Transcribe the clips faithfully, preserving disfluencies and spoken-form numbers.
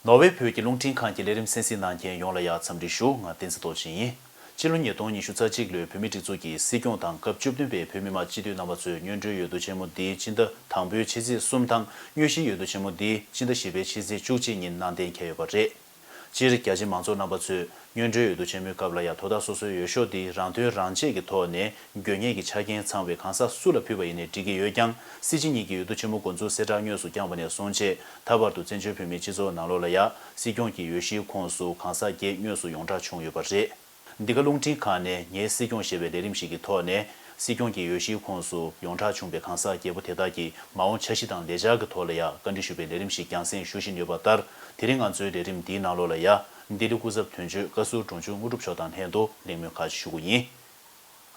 ནོར་ཝེ་བོད་ཀྱི་རླུང་འཕྲིན་ཁང་གི་ལས་རིམ་གསན་གཟིགས་གནང་མཁན་ཡོངས་ལ་ཡང་འཚམས་འདྲི་ཞུ། ང་བསྟན་འཛིན་རྡོ་རྗེ་ཡིན། སྤྱི་ལོ་ཉིས་སྟོང་ཉི་ཤུ་རྩ་གཅིག་ལོའི་བོད་མིའི་སྒྲིག་འཛུགས་ཀྱི་སྲིད་སྐྱོང་དང་སྐབས་བཅུ་བདུན་པའི་བོད་མི་མང་སྤྱི་འཐུས་རྣམ་པ་ཚོས་སྔོན་འགྲོའི་འོས་བསྡུ་ཆེན་མོ་འདིའི་སྤྱི་ཟླ་དང་པོའི་ཕྱི་ཚེས་གསུམ་དང་དངོས་གཞིའི་འོས་བསྡུ་ཆེན་མོ་འདིའི་སྤྱི་ཟླ་བཞི་པའི་ཕྱི་ཚེས་བཅུ་གཅིག་ཉིན་གནང་གཏན་འཁེལ་ཡོད་པ་རེད། སྤྱིར་རྒྱ་ཆེ་མང་ཚོགས་རྣམ་པ་ཚོས་སྔོན་འགྲོའི་འོས་བསྡུ་ཆེན་མོའི་སྐབས་ལ་ཡང་དོ་བདག་སོ་སོའི་འོས་ཤོག་འདི་རང་དོན་རང་གཅེས་ཀྱི་ཐོག་ནས་དགོས་ངེས་ཀྱི་ཆ་རྐྱེན་ཚང་བའི་གང་ཟག་སུ་ལ་ཕུལ་བ་ཡིན་ནའི་འགྲིག་གི་ཡོད་ཀྱང་། སྲིད་སྤྱི་གཉིས་ཀྱི་འོས་བསྡུ་ཆེན་མོ་འགོ་འཛུགས་གསལ་བསྒྲགས་དངོས་སུ་བསྐྱངས་པ་ནས་བཟུང་བྱས་ད་བར་དུ་བཙན་བྱོལ་བོད་མིའི་སྤྱི་ཚོགས་ནང་ལོགས་ལ་ཡང་སྲིད་སྐྱོང་གི་འོས་གཞིའི་ཁོངས་སུ་གང་ཟག་བརྒྱད་དངོས་སུ་ཡོངས་གྲགས་བྱུང་ཡོད་པ་རེད། འདི་ག་རླུང་འཕྲིན་ཁང་ནས་ངའི་སྲིད་སྐྱོང་ཞེས་པའི་ལས་རིམ་ཞིག་གི་ཐོག་ནས་སྲིད་སྐྱོང་གི་འོས་གཞིའི་ཁོངས་སུ་ཡོངས་གྲགས་བྱུང་པའི་གང་ཟག་བརྒྱད་པོ་དེ་དག་གི་མ་འོངས་འཆར་གཞི་དང་ལས་འཆར་གྱི་ཐོག་ལ་ཡང་བཀའ་འདྲི་ཞུ་བའི་ལས་རིམ་ཞིག་རྒྱང་སྲིང་ཞུ་བཞིན་ཡོད་པ་ལྟར། དེ་རིང་ང་ཚོའི་ལས་རིམ་འདིའི་ནང་ལོགས་ལ་ཡང་ལྡི་ལི་སྐུ་ཚབ་དོན་གཅོད་བཀའ་ཟུར་འབྲོང་ཆུང་དངོས་གྲུབ་མཆོག་དང་ལྷན་དུ་གླེང་མོལ་ཁག་ཅིག་ཞུ་གི་ཡིན།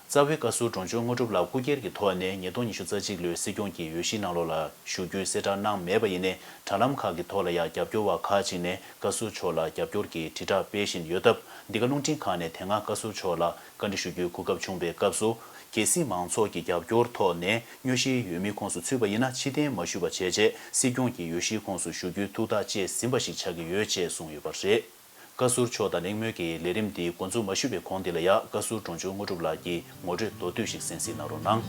རྩ་བའི་བཀའ་ཟུར་འབྲོང་ཆུང་དངོས་གྲུབ་ལགས་སྐུ་སྒེར་གྱི་ཐོག་ནས་ཉིས་སྟོང་ཉི་ཤུ་རྩ་གཅིག་ལོའི་སྲིད་སྐྱོང་གི་འོས་གཞིའི་ནང་ལོགས་ལ་ཞུགས་རྒྱུའི་གསལ་བསྒྲགས་གནང་མེད་པ་ཡིན་ནའི་དྲ་ལམ་ཁག་གི་ཐོག་ལ་ཡང་རྒྱབ་སྐྱོར་བ་ཁག་ཅིག་ནས་བཀའ་ཟུར་མཆོག་ལ་རྒྱབ་སྐྱོར་གྱི་དྲིལ་བསྒྲགས་སྤེལ་བཞིན་ཡོད་སྟབས། འདི་ག་རླུང་འཕྲིན་ཁང་ནས་དེ་སྔ་བཀའ་ཟུར་མཆོག་ལ་བཀའ་འདྲི་ཞུ་རྒྱུའི་གོ་སྐབས་བྱུང་བའི་སྐབས་སུ། གལ་སྲིད་མང་ཚོགས་ཀྱི་རྒྱབ་སྐྱོར་ཐོག་ནས་དངོས་གཞིའི་འོས་མིའི་ཁོངས་སུ་ཚུད་པ་ཡིན་ན་ཕྱིར་འཐེན་མ་ཞུས་པ་བྱས་རྗེས་སྲིད་སྐྱོང་གི་འོས་གཞིའི་ཁོངས་སུ་ཞུགས་རྒྱུའི་ཐུགས་ཐག་བཅད་ཟིན་པ་ཞིག་ཆགས་ཀྱི་ཡོད་ཅེས་གསུངས་ཡོད་པ་རེད། བཀའ་ཟུར་མཆོག་དང་གླེང་མོལ་གྱི་ལས་རིམ་འདི་འགོ་འཛུགས་མ་ཞུས་པའི་གོང་དེ་ལ་ཡང་བཀའ་ཟུར་འབྲོང་ཆུང་དངོས་གྲུབ་ལགས་ཀྱིས་ངོ་སྤྲོད་མདོར་བསྡུས་ཤིག་གསན་གཟིགས་གནང་རོགས་གནང་།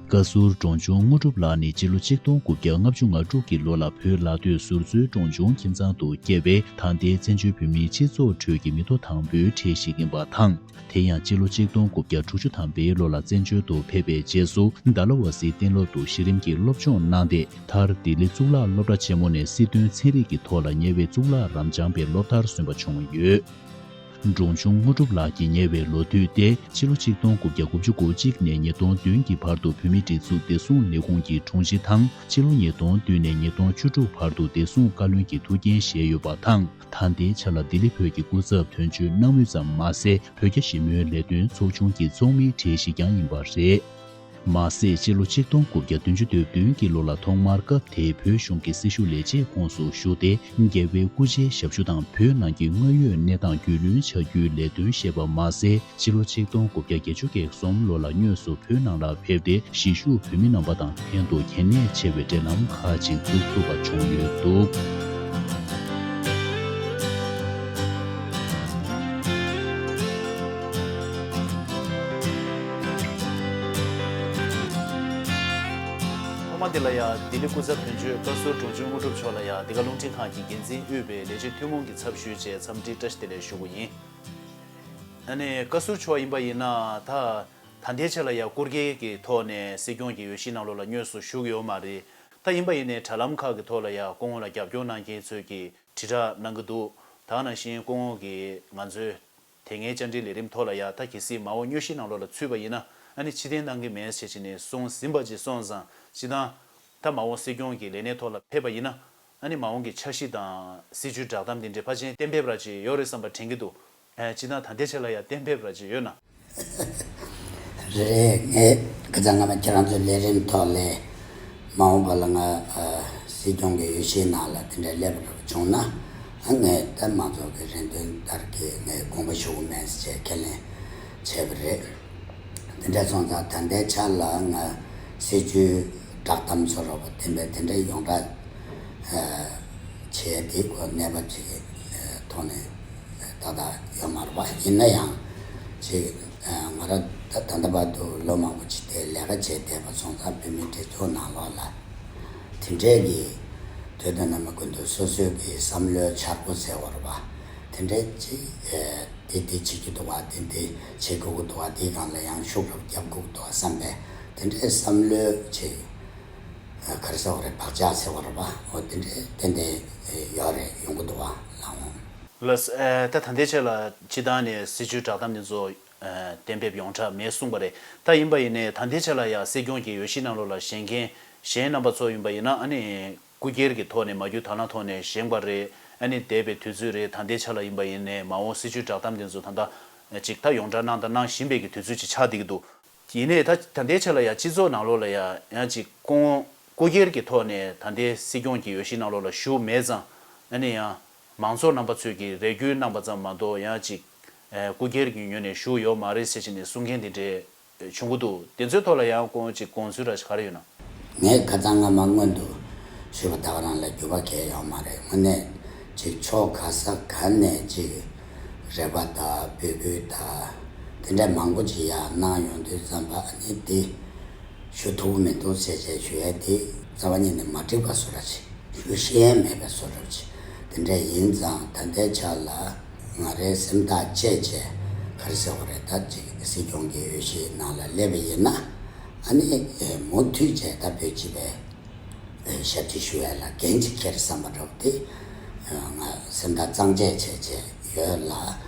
བཀའ་ཟུར་འབྲོང་ཆུང་དངོས་གྲུབ་ལགས་ནི་སྤྱི་ལོ་ཆིག་སྟོང་དགུ་བརྒྱ་ལྔ་བཅུ་ང་དྲུག་གི་ལོ་ལ་བོད་ལ་སྟོད་ཟུར་མཛོའི་འབྲོང་ཆུང་ཁྱིམ་ཚང་དུ་སྐྱེས་པའི་ད་ལྟའི་བཙན་བྱོལ་བོད་མིའི་སྤྱི་ཚོགས་ཁྲོད་ཀྱི་མི་ཐོག་དང་པོའི་གྲས་ཤིག་ཡིན་པ་དང་། དེ་ཡང་སྤྱི་ལོ་ཆིག་སྟོང་དགུ་བརྒྱ་དྲུག་ཅུ་ཐམ་པའི་ལོ་ལ་བཙན་བྱོལ་དུ་ཕེབས་པའི་རྗེས་སུ་ཌལ་ཧོ་སི་གཏན་སློབ་ཏུ་གཞི་རིམ་གྱི་སློབ་སྦྱོང་གནང་སྟེ། མཐར་ལྡི་ལི་གཙུག་ལག་སློབ་གྲྭ་ཆེན་མོ་ནས་སྲིད་དོན་ཚན་རིག་གི་ཐོག་ལ་ཉེ་བའི་གཙུག་ལག་རབ་འབྱམས་པའི་སློབ་མཐར་སོན་པ་བྱུང་ཡོད། འབྲོང་ཆུང་དངོས་གྲུབ་ལགས་ཀྱི་ཉེ་བའི་ལོ་དུས་ཏེ་ཕྱི་ལོ་ཆིག་སྟོང་དགུ་བརྒྱ་དགུ་བཅུ་གོ་གཅིག་ནས་ཉིས་སྟོང་བདུན་གྱི་བར་དུ་བོད་མིའི་སྒྲིག་འཛུགས་བདེ་སྲུང་ལས་ཁུངས་ཀྱི་དྲུང་ཆེ་དང་ཕྱི་ལོ་ཉིས་སྟོང་བདུན་ནས་ཉིས་སྟོང་བཅུ་དྲུག་བར་དུ་བདེ་སྲུང་བཀའ་བློན་གྱི་ཐུགས་འགན་བཞེས་ཡོད་པ་དང་། ད་ལྟའི་ཆ་ལ་ལྡི་ལི་བོད་ཀྱི་སྐུ་ཚབ་དོན་གཅོད་གནང་མུས་ཙམ་མ་ཟད། བོད་རྒྱ་ཞི་མོལ་ལས་དོན་ཚོགས་ཆུང་གི་ཚོགས་མིའི་གྲས་ཤིག་ཀྱང་ཡིན་པ་རེད། མ་ཟད་ཕྱི་ལོ་ཆིག་སྟོང་དགུ་བརྒྱ་བདུན་ཅུ་དོན་བདུན་གྱི་ལོ་ལ་ཐོག་མར་སྐབས་དེའི་བོད་གཞུང་གི་སྲི་ཞུ་ལས་བྱེད་ཁོངས་སུ་ཞུགས་ཏེ། རྒྱལ་བའི་སྐུ་ཕྱྭའི་ཞབས་ཞུ་དང་བོད་ནང་གི་དངོས་ཡོད་གནས་སྟངས་རྒྱུས་ལོན་བྱ་རྒྱུའི་ལས་དོན་བཞེས་པ་མ་ཟད། ཕྱི་ལོ་ཆིག་སྟོང་དགུ་བརྒྱ་བརྒྱད་ཅུ་གྱ་གསུམ་ལོ་ལ་དངོས་སུ་བོད་ནང་ལ་ཕེབས་ཏེ། གཞིས་བཞུགས་བོད་མི་རྣམ་པ་དང་ལྷན་དུ་གལ་གནད་ཆེ་བའི་འབྲེལ་ལམ་ཁག་ཅིག་འཛུགས་ཐུབ་པ་བྱུང་ཡོད་འདུག། ཐོག་མ་དེ་ལ་ཡང་ལྡི་ལི་སྐུ་ཚབ་དོན་གཅོད་བཀའ་ཟུར་འབྲོང་ཆུང་དངོས་གྲུབ་མཆོག་ལ་ཡང་འདི་ག་རླུང་འཕྲིན་ཁང་གི་འགན་འཛིན་དབུས་པའི་ལས་བྱེད་ཐུན་མོང་གི་ཚབ་ཞུས་བྱས་འཚམས་འདྲི་བཀྲ་ཤིས་བདེ་ལེགས་ཞུ་རྒྱུ་ཡིན། ཨ་ནི་བཀའ་ཟུར་མཆོག་ཡིན་པ་ཡིན་ན་ད། ད་ལྟའི་ཆ་ལ་ཡང་སྐུ་སྒེར་གྱི་ཐོག་ནས་སྲིད་སྐྱོང་གི་འོས་གཞིའི་ནང་ལོགས་ལ་དངོས་སུ་ཞུགས་ཡོད་མ་རེད། ད་ཡིན་པ་ཡིན་ནའི་དྲ་ལམ་ཁག་གི་ཐོག་ལ་ཡང་སྐུ་ངོ་ལ་རྒྱབ་སྐྱོར་གནང་མཁན་ཚོས་ཀྱིས་དྲིལ་བསྒྲགས་གནང་གི་འདུག། ད་ག་ནང་བཞིན་སྐུ་ངོ་གིས་ང་ཚོའི་དེ་སྔའི་བཅར་འདྲིའི་ལས་རིམ་ཐོག་ལ་ཡང་ད་གལ་སྲིད་མ་འོངས་དངོས་གཞིའི་ནང་ལོགས་ལ་ཚུད་པ་ཡིན་ན་ཨ་ནི་ཕྱིར་འཐེན་གནང་གི་མེད་ཟེར་བྱས་ནས་གསུངས་ཟིན་པ་ཅིག་སོང་ཙང་། སྤྱིར་བཏང་ད་མ་འོངས་སྲིད་སྐྱོང་གི་ལས་གནས་ཐོག་ལ་ཕེབས་པ་ཡིན་ན་ཨ་ནི་མ་འོངས་ཀྱི་འཆར་གཞི་དང་སྲིད་བྱུས་བསྒྲགས་གཏམ་དེ་འདྲའི་ཕལ་ཆེར་གཏན་འབེབས་ར་ཅིག་ཡོད་རེད་བསམ་པ་དྲན་གྱི་འདུག། ཨ། སྤྱིར་བཏང་ད་ལྟའི་ཆ་ལ་ཡང་གཏན་འབེབས་ར་ཅིག་ཡོད་ན། རེད། ངས་ཁ་སང་སྔ་མ་ཁྱེད་རང་ཚོའི་ལས་རིམ་ཐོག་ལས་མ་འོངས་པ་ལ་ང་ཨ་སྲིད་སྐྱོང་གི་འོས་གཞིའི་ནང་ལ་དེ་འདྲ་སླེབས་པ་འདྲ་བྱུང་ན། ཨ་ངས་ད་མང་ཚོགས་ཀྱི་རེ་འདུན་ལྟར་གྱི་ངས་དགོངས་པ་ཞུ་གི་མེད་ཟེར་ཁས་ལེན་བྱས་པ་རེད། དེ་འདྲ་སོང་ཙང་ད་ལྟའི་ཆ་ལ་ང་སྲིད་བྱུས་བསྒྲགས་གཏམ་བཟོ་འདྲ་པོ་བསྟན་པའི་དེ་འདྲ་ཡོངས་གྲགས་ཨ་བྱས་ཏེ་ཁོ་གནས་བབ་ཅིག་ཨ་ཐོག་ནས་ཏག་ཏག་ཡོད་མ་རེད་པ། ཡིན་ན་ཡང་ཅིག་ཨ་ང་རང་ད་ད་ལྟ་བར་དུ་ལོ་མང་པོ་ཅིག་དེ་ལས་ཀ་བྱས་བསྡད་པ་སོང་ཙང་བོད་མིའི་སྒྲིག་འཛུགས་ནང་ལོགས་ལ་དེ་འདྲས་ཀྱི་དུས་དང་རྣམ་པ་ཀུན་ཏུ་སོ་སོའི་གི་བསམ་བློའི་འཆར་སྒོ་ཟེར་བ་རེད་པ། དེ་འདྲས་ཅིག་ཨ་དེ་དེ་བྱེད་རྒྱུ་འདུག་པ། དེ་དེ་བྱེད་དགོས་ཀྱི་འདུག་པ། དེའི་སྒང་ལ་ཡང་ཤུགས་རུ་རྒྱབ་དགོས་ཀྱི་འདུག་པ་བསམ་པའི་དེ་འདྲའི་བསམ་བློའི་ཅིག་ག་རེ་ཟེར་བ་རེད། བག་ཆགས་ཟེར་བ་རེད་པ། འོ་དེ་འདྲའི་ཏན་ཏན་ཡོད་རེད། ཡོང་གི་འདུག་པ་ལགས་འོང་། ལགས། ཨ་ད་ད་ལྟའི་ཆ་ལ་སྤྱིར་བཏང་ནས་སྲིད་བྱུས་བསྒྲགས་གཏམ་དེ་ཚོ་ཨ་གཏན་འབེབས་ཡོངས་གྲགས་མེད་གསུངས་པ་རེད། ད་ཡིན་པ་ཡིན་ནའི་ད་ལྟའི་ཆ་ལ་ཡང་སྲིད་སྐྱོང་གི་འོས་གཞི་ནང་ལོགས་ལ་བཞེངས་མཁན་གཞན་རྣམ་པ་ཚོ་ཡིན་པ་ཡིན་ན་ཨ་ནི། སྐུ་སྒེར་གྱི་ཐོག་ནས་མ་གྱུར་དང་བླངས་ཐོག་ནས་བཞེངས་པ་རེད། ཨ་ནི་འདས་པའི་དུས་ཚོད་རེད། ད་ལྟའི་ཆ་ལ་ཡིན་པ་ཡིན་ནའི་མ་འོངས་སྲིད་བྱུས་བསྒྲགས་གཏམ་དེ་ཚོ་ད་ལྟ་ཅིག་ད་ཡོངས་གྲགས་གནང་དང་གནང་བཞིན་པའི་གི་དུས་ཚོད་ཅིག་ཆགས་བསྡད་ཀྱི་འདུག། ཡིན་ནའི་ད་ད་ལྟའི་ཆ་ལ་ཡང་སྤྱི་ཚོགས་ནང་ལོགས་ལ་ཡང་ཡང་ཅིག་སྐུ་ངོ་སྐུ་སྒེར་གྱི་ཐོག་ནས་ད་ལྟའི་སྲིད་སྐྱོང་གི་འོས་གཞིའི་ནང་ལོགས་ལ་ཞུགས་མེད་ཙང་། ཨ་ནི་ཡང་མང་ཚོགས་རྣམ་པ་ཚོས་ཀྱི་རེ་སྐུལ་གནང་པ་ཙམ་མ་གཏོགས་ཡང་ཅིག་ཨ་སྐུ་སྒེར་གྱི་ངོས་ནས་ཞུགས་ཡོད་མ་རེད་ཟེར་བྱས་ནས་གསུང་མཁན་དེ་འདྲའི་ བྱུང་གི་འདུག་དེ་ཚོའི་ཐོག་ལ་ཡང་ཁོང་ཅིག་དགོངས་ཚུལ་ར་ཞིག་ག་རེ་ཡོད་ན། ངས་ཁ་སང་སྔ་མ་སྔོན་དུ་ཞུས་པ་ད་ག་རང་ལ་འགྱུར་བ་གང་ཡང་ཡོད་མ་རེད། དངོས་གནས་ཅིག་ཕྱོགས་ག་ས་ག་ནས་ཅིག་རེ་བ་དང་འབོད་སྐུལ་དང་དེ་འདྲ་མང་པོ་ཅིག་ཡར་གནང་ཡོང་དུས་ཙམ་པ་ཨ་ནི་འདི་ཞུ་ཐུབ་ཀྱི་མི་འདུག་ཟེར་བྱས་ཞུ་ཡས་དེ་རྩ་བ་ཉིད་ནས་མ་འགྲིག་པ་བཟོ་འདྲ་ཅིག་འོས་ཤེས་ཡས་མེད་པའི་བཟོ་འདྲ་ཅིག་དེ་འདྲ་ཡིན་ཙང་ད་ལྟའི་ཆ་ལ་ང་རའི་སེམས་ཐག་བཅད་བྱས་ག་རེ་ཟེར་དགོས་རེད། ད་ཅིག་སྲིད་སྐྱོང་གི་འོས་གཞིའི་ནང་ལ་སླེབས་པ་ཡིན་ན་ཨ་ནི་མུ་མཐུད་བྱས་ད་བོད་སྤྱི་པའི་ཞབས་ཕྱི་ཞུ་ཡས་ལ་འགན་ཅིག་འཁྱེར་བསམ་པ་འདྲ་བོ་དེ་ང་སེམས་ཐག་གཙང་བཅད་བྱས་བྱས་ཡོད་ལ།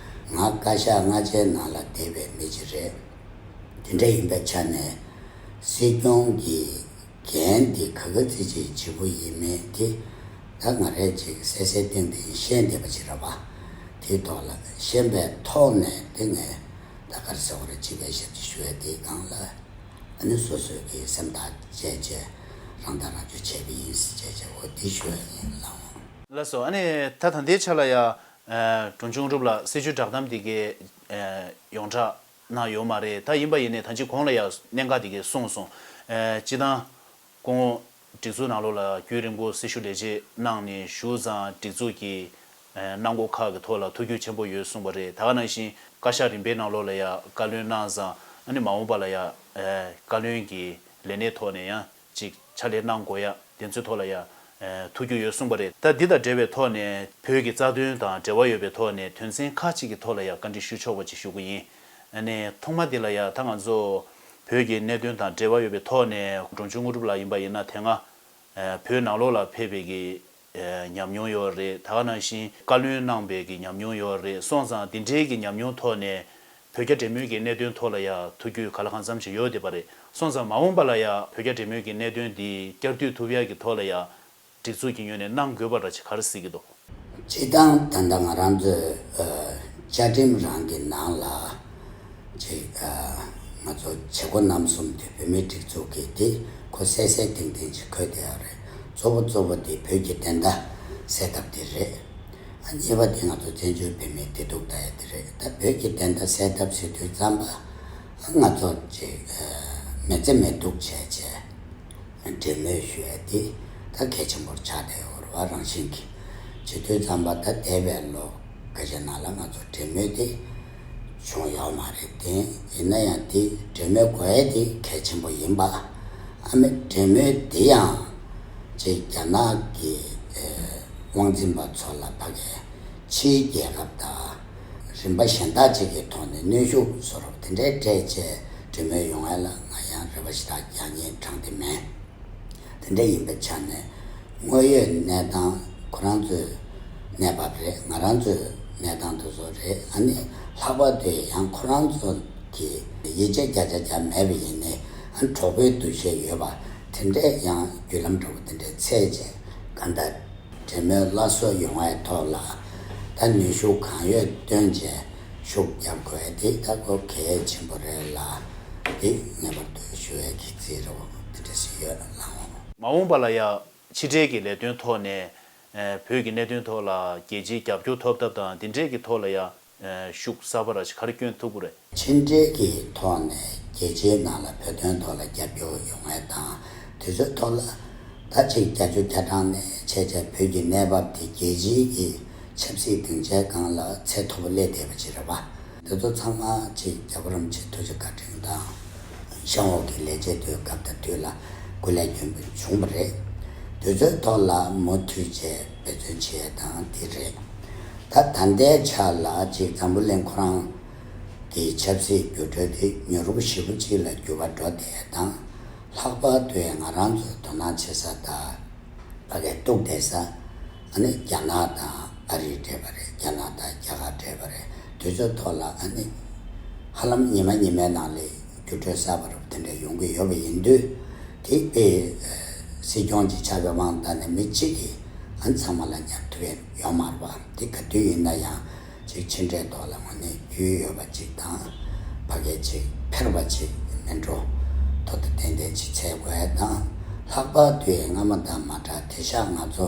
ང་བཀའ་ཤག་ལྔ་ཆའི་ནང་ལ་བསྡད་པའི་མི་ཅིག་རེད། དེ་འདྲ་ཡིན་པའི་ཆ་ནས་སྲིད་སྐྱོང་གི་འགན་འདི་ག་ག་ཚོད་ཅིག་ལྗིད་པོ་ཡིན་མིན་དེ་ད་ང་རས་ཅིག་གསལ་གསལ་ཏན་ཏན་ཤེས་བསྡད་པ་ཅིག་རེད་པ། དེའི་ཐོག་ལ་ཤེས་པའི་ཐོག་ནས་དེ་ངས་ད་ག་རེ་ཟེར་དགོས་རེད། སྤྱི་པའི་ཞབས་ཕྱི་ཞུ་ཡས་དེའི་སྒང་ལ་ཨ་ནི་སོ་སོའི་གི་སེམས་ཐག་བཅད་བྱས་རང་ཐག་རང་གཅོད་བྱས་པ་ཡིན་ཟེར་བྱས་བྱས་འོ་དེ་ཞུ་ཡས་ཡིན་ལགས་འོང་། ལགས་སོ། ཨ་ནི་ད་ད་ལྟའི་ཆ་ལ་ཡ་ཨ་འབྲོང་ཆུང་རུབ་ལ་སྲིད་བྱུས་བསྒྲགས་གཏམ་དེ་གའི་ཨ་ཡོངས་གྲགས་གནང་ཡོད་མ་རེད། ད་ཡིན་པ་ཡིན་ནའི་ད་ཅི་གོང་ལ་ཡ་གནད་འགག་དེ་གའི་གསུངས་སོང་། ཨ་སྤྱི་བཏང་ཁོང་སྒྲིག་འཛུགས་ནང་ལོགས་ལ་རྒྱུན་རིང་པོ་སྲི་ཞུ་ལས་བྱེད་གནང་ནས་བཞུགས་ཙང་སྒྲིག་འཛུགས་ཀྱི་ཨ་གནང་སྒོ་ཁག་གི་ཐོག་ལ་ཐུགས་རྒྱུས་ཆེན་པོ་ཡོད་གསུངས་པ་རེད། ད་ག་ནང་བཞིན་བཀའ་ཤག་རིམ་པའི་ནང་ལོགས་ལ་ཡ་བཀའ་བློན་གནང་ཙང་ཨ་ནི་མ་འོངས་པ་ལ་ཡ་ཨ་བཀའ་བློན་གྱི་ལས་གནས་ཐོག་ནས་ཡང་ཅིག་ཕྱག་ལས་གནང་དགོས་ཡ་དེ་ཚོའི་ཐོག་ལ་ཡ་ཨ་ཐུགས་རྒྱུས་ཡོད་གསུངས་པ་རེད། ད་འདི་དང་འབྲེལ་བའི་ཐོག་ནས་བོད་ཀྱི་རྩ་དོན་དང་འབྲེལ་བ་ཡོད་པའི་ཐོག་ནས་དོན་ཚན་ཁག་ཅིག་གི་ཐོག་ལ་ཡ་བཀའ་འདྲི་ཞུ་ཆོག་པ་ཅིག་ཞུ་གི་ཡིན། ཨ་ནི་ཐོག་མ་འདི་ལ་ཡ་ད་ང་ཚོ་བོད་ཀྱི་གནད་དོན་དང་འབྲེལ་བ་ཡོད་པའི་ཐོག་ནས་འབྲོང་ཆུང་དངོས་གྲུབ་ལགས་ཡིན་པ་ཡིན་ན་དེ་སྔ་ཨ་བོད་ནང་ལོགས་ལ་ཕེབས་པའི་གི་ཨ་ཉམས་མྱོང་ཡོད་རེད། ད་ག་ནང་བཞིན་བཀའ་བློན་གནང་པའི་གི་ཉམས་མྱོང་ཡོད་རེད། སོང་ཙང་འདི་འདྲའི་གི་ཉམས་མྱོང་ཐོག་ནས་བོད་རྒྱ་འབྲེལ་མོལ་གྱི་གནད་དོན་ཐོག་ལ་ཡ་ཐུགས་རྒྱུས་ག་ལ་གང་འཚམ་ཞིག་ཡོད་བསྡད་པ་རེད། སོང་ཙང་མ་འོངས་པ་ལ་ཡ་བོད་རྒྱ་འབྲེལ་མོལ་གྱི་གནད་དོན་འདི་བསྐྱར་ཟློས་ཐུབ་ཡ་གི་ཐོག་ལ་ཡ་སྒྲིག་འཛུགས་ཀྱི་ངོས་ནས་གནང་དགོས་པ་འདྲ་ཅིག་ག་རེ་གཟིགས་ཀྱི་འདུག་སྤྱིར་བཏང་ད་ལྟ་ང་རང་ཚོའི་ཨ་བཅའ་ཁྲིམས་རང་གི་ནང་ལ་ཅིག་ཨ་ང་ཚོ་བྱེད་སྒོ་རྣམ་གསུམ་དེ་བོད་མིའི་སྒྲིག་འཛུགས་ཀྱི་དེ་ཁོ་གསལ་གསལ་ཐིང་ཐིང་ཅིག་འཁོད་བསྡད་ཡོད་རེད། གཙོ་བོ་གཙོ་བོ་དེ་བོད་ཀྱི་བདེན་མཐའ་གསལ་ཐབས་དེ་རེད། ཨ་གཉིས་པ་དེ་ང་ཚོ་བཙན་བྱོལ་བོད་མིའི་བདེ་སྡུག་ལྟ་ཡ་དེ་རེད། ད་བོད་ཀྱི་བདེན་མཐའ་གསལ་ཐབས་ཟེར་དུས་ཙམ་པ་ཨ་ང་ཚོ་ཅིག་ཨ་མི་བརྩི་མི་སྡུག་བྱས་བྱས། འབྲེལ་མོལ་ཞུ་ཡ་དེ་ད་གལ་ཆེན་པོར་ཆགས་བསྡད་ཡོད་རེད་བ། རང་བཞིན་གྱིས་བྱེད་དུས་ཙམ་པ་ད་འདས་པའི་ལོ་ཁ་ཤས་ནང་ལ་ང་ཚོ་འབྲེལ་མོལ་དེ་བྱུང་ཡོད་མ་རེད་དེ། ཡིན་ན་ཡང་དེ་འབྲེལ་མོལ་དགོས་ཡ་དེ་གལ་ཆེན་པོ་ཡིན་པ། ཨ་མི་འབྲེལ་མོལ་དེ་ཡང་ཅིག་རྒྱ་ནག་གི་ཨེ་དབང་འཛིན་པ་ཚོ་ལ་ཕ་གིའི་ཕྱིའི་རྒྱལ་ཁབ་དང་རིམ་པ་གཞན་དག་ཅིག་གི་ཐོག་ནས་གནོན་ཤུགས་བཟོ་རོགས་དེ་འདྲའི་སྤྲད་བྱས་འབྲེལ་མོལ་ཡོང་ཡ་ལ་ང་ཡང་རེ་བ་ཞེ་དྲག་རྒྱག་སྙིང་བྲང་གི་མེད། དེ་འདྲ་ཡིན་པའི་ཆ་ནས་དངོས་ཡོད་གནས་སྟངས་ཁོ་རང་ཚོའི་གནས་བབ་རེད། ང་རང་ཚོའི་གནས་སྟངས་དེ་ཚོ་རེད། ཨ་ནི་ལྷག་པར་དུ་ཡང་ཁོ་རང་ཚོ་གི་ཡིད་ཆེས་བརྒྱ་ཆ་བརྒྱ་མེད་པ་ཡིན་ནའི་ཨ་གྲོགས་པོའི་འདུ་ཤེས་ཡོད་པ་དེ་འདྲས་ཡང་བརྒྱུད་ལམ་འདྲ་བོ་དེ་འདྲས་འཚོལ་བྱས་གང་ལྟར། འབྲེལ་མོལ་སླར་གསོ་ཡོང་བའི་ཐོག་ལ་ད་ནུས་ཤུགས་གང་ཡོད་བཏོན་བྱས་ཤུགས་རྒྱབ་དགོས་དེ་ད་ཁོ་གལ་ཆེན་པོ་རེད་ལ། དེ་ངེས་པར་དུ་ཞུ་ཡས་ཀྱི་རྩིས་རོགས་དེ་འདྲ་ཞིག་ཡོད་ལགས་འོང་། མ་འོངས་པ་ལ་ཡ་ཕྱི་འབྲེལ་གྱི་ལས་དོན་ཐོག་ནས་ཨ་བོད་ཀྱི་གནད་དོན་ཐོག་ལ་རྒྱལ་སྤྱིའི་རྒྱབ་སྐྱོར་ཐོབ་ཐབས་དང་དེ་འདྲས་ཀྱི་ཐོག་ལ་ཡ་ཨ་ཤུགས་གསར་པ་ར་ཞིག་ག་རེ་བསྐྱོན་ཐུབ་ཀྱི་རེད། ཕྱི་འབྲེལ་གྱི་ཐོག་ནས་རྒྱལ་སྤྱིའི་ནང་ལ་བོད་དོན་ཐོག་ལ་རྒྱབ་སྐྱོར་ཡོང་ཡས་དང་དེ་ཚོའི་ཐོག་ལ་ད་ཅིག་བརྒྱད་ཅུ་གྱ་གྲངས་ནས་ཆེ་ཆེ་བོད་ཀྱི་གནས་བབ་དེ་རྒྱལ་སྤྱིའི་གི་ཆབ་སྲིད་སྡིངས་ཆའི་སྒང་ལ་ཚད་མཐོ་པོ་སླེབས་བསྡད་པ་ཅིག་རེད་པ། དེ་ཚོ་ཚང་མ་ཅིག་རྒྱལ་བ་རིན་པོ་ཆེ་ཐུགས་རྗེ་བཀའ་དྲིན་དང་གཤམ་འོག་གི་ལས་བྱེད་དུས་སྐབས་དང་དུས་ལ་སྐུ་ལས་བསྐྱོན་པ་བྱུང་བ་རེད། དེ་ཚོའི་ཐོག་ལ་མུ་མཐུད་བྱས་འབད་བརྩོན་བྱེད་ཡས་དང་དེ་རེད། ད་ད་ལྟའི་ཆ་ལ་ཅིག་འཛམ་བུ་གླིང་ཁོ་རང་གི་ཆབ་སྲིད་འགྱུར་འགྲོས་དེ་མྱུར་པོ་ཞེ་པོ་ཅིག་ལ་འགྱུར་བ་འགྲོ་བསྡད་ཡས་དང་། ལྷག་པར་དུ་ང་རང་ཚོ་དོ་སྣང་བྱེད་ས་དང་ཕ་གིར་གཏུག་བསྡད་ས་ཨ་ནི་རྒྱ་ནག་དང་ཨ་རི་འདྲེས་པ་རེད། རྒྱ་ནག་དང་རྒྱ་གར་འདྲེས་པ་རེད། དེ་ཚོའི་ཐོག་ལ་ཨ་ནི་ཧ་ལམ་ཉི་མ་ཉི་མའི་ནང་ལ་འགྱུར་འགྲོས་གསར་པ་རུ་དེ་འདྲ་ཡོང་གི་ཡོད་པ་ཡིན་དུས། དེ་དཔེ་སྲིད་སྐྱོང་གི་ཆ་བའི་དབང་ཐང་ནས་མི་གཅིག་གིས་ཨ་ནི་ཚང་མ་ལ་ཉར་ཐུབ་ཡ་ཡོད་མ་རེད་པ། དེ་ག་དུས་ཡིན་ན་ཡང་ཅིག་ཕྱི་འབྲེལ་ཐོག་ལ་དངོས་གནས་རྒྱུས་ཡོད་པ་ཅིག་དང་། ཕ་གི་ཅིག་འཕེར་བ་ཅིག་མེད་འགྲོ་ཐོག་ཏུ་ཏན་ཏན་ཅིག་འཚོལ་དགོས་ཡ་དང་། ལྷག་པར་དུ་སྔ་མ་དང་མ་འདྲ་དེང་སང་ང་ཚོ་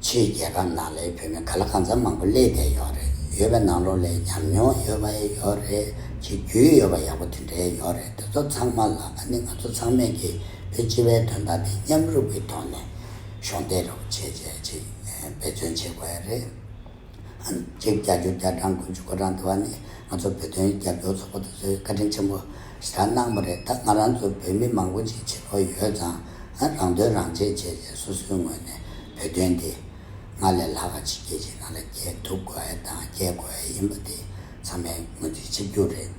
ཕྱིའི་རྒྱལ་ཁབ་ནང་ལ་བོད་མི་ག་ལ་གང་འཚམ་མང་པོ་སླེབས་བསྡད་ཡོད་རེད། ཡོད་པའི་ནང་ལོགས་ལ་ཉམས་མྱོང་ཡོད་པ་ཡོད་རེད། ཅིག་རྒྱུས་ཡོད་པ་ཡག་པོ་དེ་འདྲའི་ཡོད་རེད། དེ་ཚོ་ཚང་མ་ལ་ཨ་ནི་ང་ཚོ་ཚང་མས་ཀྱི་བོད་སྤྱི་པའི་དོན་དག་དེ་མཉམ་རུབ་ཀྱི་ཐོག་ནས་གཞོགས་འདེགས་རོགས་བྱས་བྱས་ཅིག་འབད་བརྩོན་བྱེད་དགོས་ཡ་རེད། ཨ་ནི་གཅིག་བརྒྱད་ཅུ་གྱ་གྲངས་དགུ་བཅུ་གོ་གྲངས་དེ་བ་ནི་ང་ཚོ་བོད་དོན་རྒྱབ་སྐྱོར་ཚོགས་པ་དེ་ཚོས་བཀའ་དྲིན་ཆེན་པོ་ཞེ་དྲག་གནང་བ་རེད། ད་ང་རང་ཚོ་བོད་མི་མང་པོ་ཅིག་བྱེད་ཐོག་ཡོད་ཙང་ཨ་རང་དོན་རང་གཅེས་བྱས་བྱས་སོ་སོའི་ངོས་ནས་བོད་དོན་དེ་སྔར་ལས་ལྷག་ག་ཅིག་རྒྱལ་སྤྱིའི་ནང་ལ་རྒྱས་ཐུབ་དགོས་ཡ་དང་རྒྱས་དགོས་ཡ་ཡིན་པ་དེ་ཚང་མས་ངོས་འཛིན་བྱེད་རྒྱུ་རེད།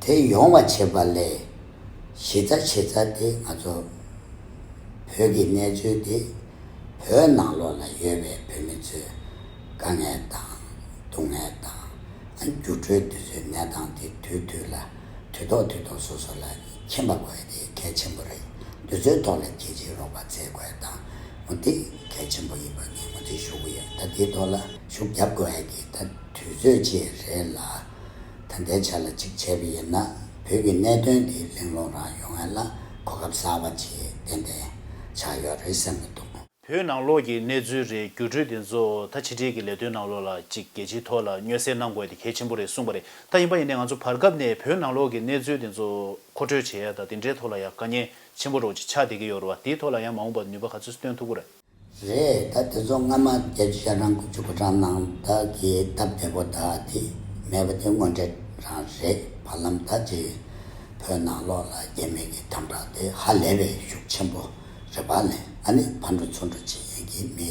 དེ་ཡོང་བ་བྱེད་པ་ལས་གཞི་རྩ་གཞི་རྩ་དེ་ང་ཚོ་བོད་ཀྱི་གནས་ཚུལ་དེ་བོད་ནང་ལོགས་ལ་ཡོད་པའི་བོད་མི་ཚོའི་དཀའ་ངལ་དང་སྡུག་བསྔལ་དང་འགྱུར་འགྲོས་དེ་ཚོའི་གནས་སྟངས་དེ་དུས་དུས་ལ་དུས་ཐོག་དུས་ཐོག་སོ་སོ་ལ་མཁྱེན་པ་དགོས་ཡ་དེ་གལ་ཆེན་པོ་རེད། དུས་ཚོད་ཐོག་ལ་རྒྱལ་སྤྱིའི་རོགས་པ་བཙལ་དགོས་ཡ་དང་འོ་དེ་གལ་ཆེན་པོ་ཡིན་པ་ངས་ངོས་འཛིན་ཞུ་གི་ཡོད། ད་དེའི་ཐོག་ལ་ཤུགས་རྒྱབ་དགོས་ཡ་གི་ད་དུས་ཚོད་ཅིག་རེད་ལ། ད་ལྟའི་ཆ་ལ་གཅིག་བྱས་པ་ཡིན་ན་བོད་ཀྱི་གནད་དོན་འདི་གླེང་སློང་རང་ཡོང་ཡ་ལ་གོ་སྐབས་གསར་པ་ཅིག་ཏན་ཏན་ཆགས་ཡོད་རེད་བསམ་གྱི་འདུག། བོད་ནང་ལོགས་ཀྱི་གནས་ཚུལ་རེད། འགྱུར་འགྲོས་དེ་ཚོ་ད་ཕྱི་འབྲེལ་གྱི་ལས་དོན་ནང་ལོགས་ལ་ཅིག་རྒྱལ་སྤྱིའི་ཐོག་ལ་མངོན་གསལ་གནང་དགོས་དེ་གལ་ཆེན་པོ་རེད་གསུངས་པ་རེད། ད་ཡིན་པ་ཡིན་ནའི་ང་ཚོ་བར་སྐབས་ནས་བོད་ནང་ལོགས་ཀྱི་གནས་ཚུལ་དེ་ཚོ་མཁོ་སྤྲོད་བྱེད་ཡ་ད་དེ་འདྲའི་ཐོག་ལ་ཡང་དཀའ་ངལ་ཆེན་པོ་རོགས་ཅིག་ཆགས་བསྡད་ཀྱི་ཡོད་རེད་བ། དེའི་ཐོག་ལ་ཡང་མ་འོངས་པར་ནུས་པ་ག་ཚོད་སྟོན་ཐུབ་ཀྱི་རེད། རེད། ད་དེ་ཚོ་སྔ་མ་བརྒྱད་ཅུ་གྱ་གྲངས་དགུ་བཅུ་གོ་གྲངས་ནང་ད་གི་སྟབས་བདེ་པོ་ད་དེ་མེད་པ་དེ་དངོས་འབྲེལ་རང་རེད། བར་ལམ་ད་ཅི་བོད་ནང་ལོགས་ལ་རྒྱ་མི་གི་དམ་དྲག་དེ་ཧ་ལས་པའི་ཤུགས་ཆེན་པོ་རེད་པ་ལས། ཨ་ནི་ཕར་འགྲོ་ཚུར་འགྲོ་བྱེད་མཁན་གྱི་མི་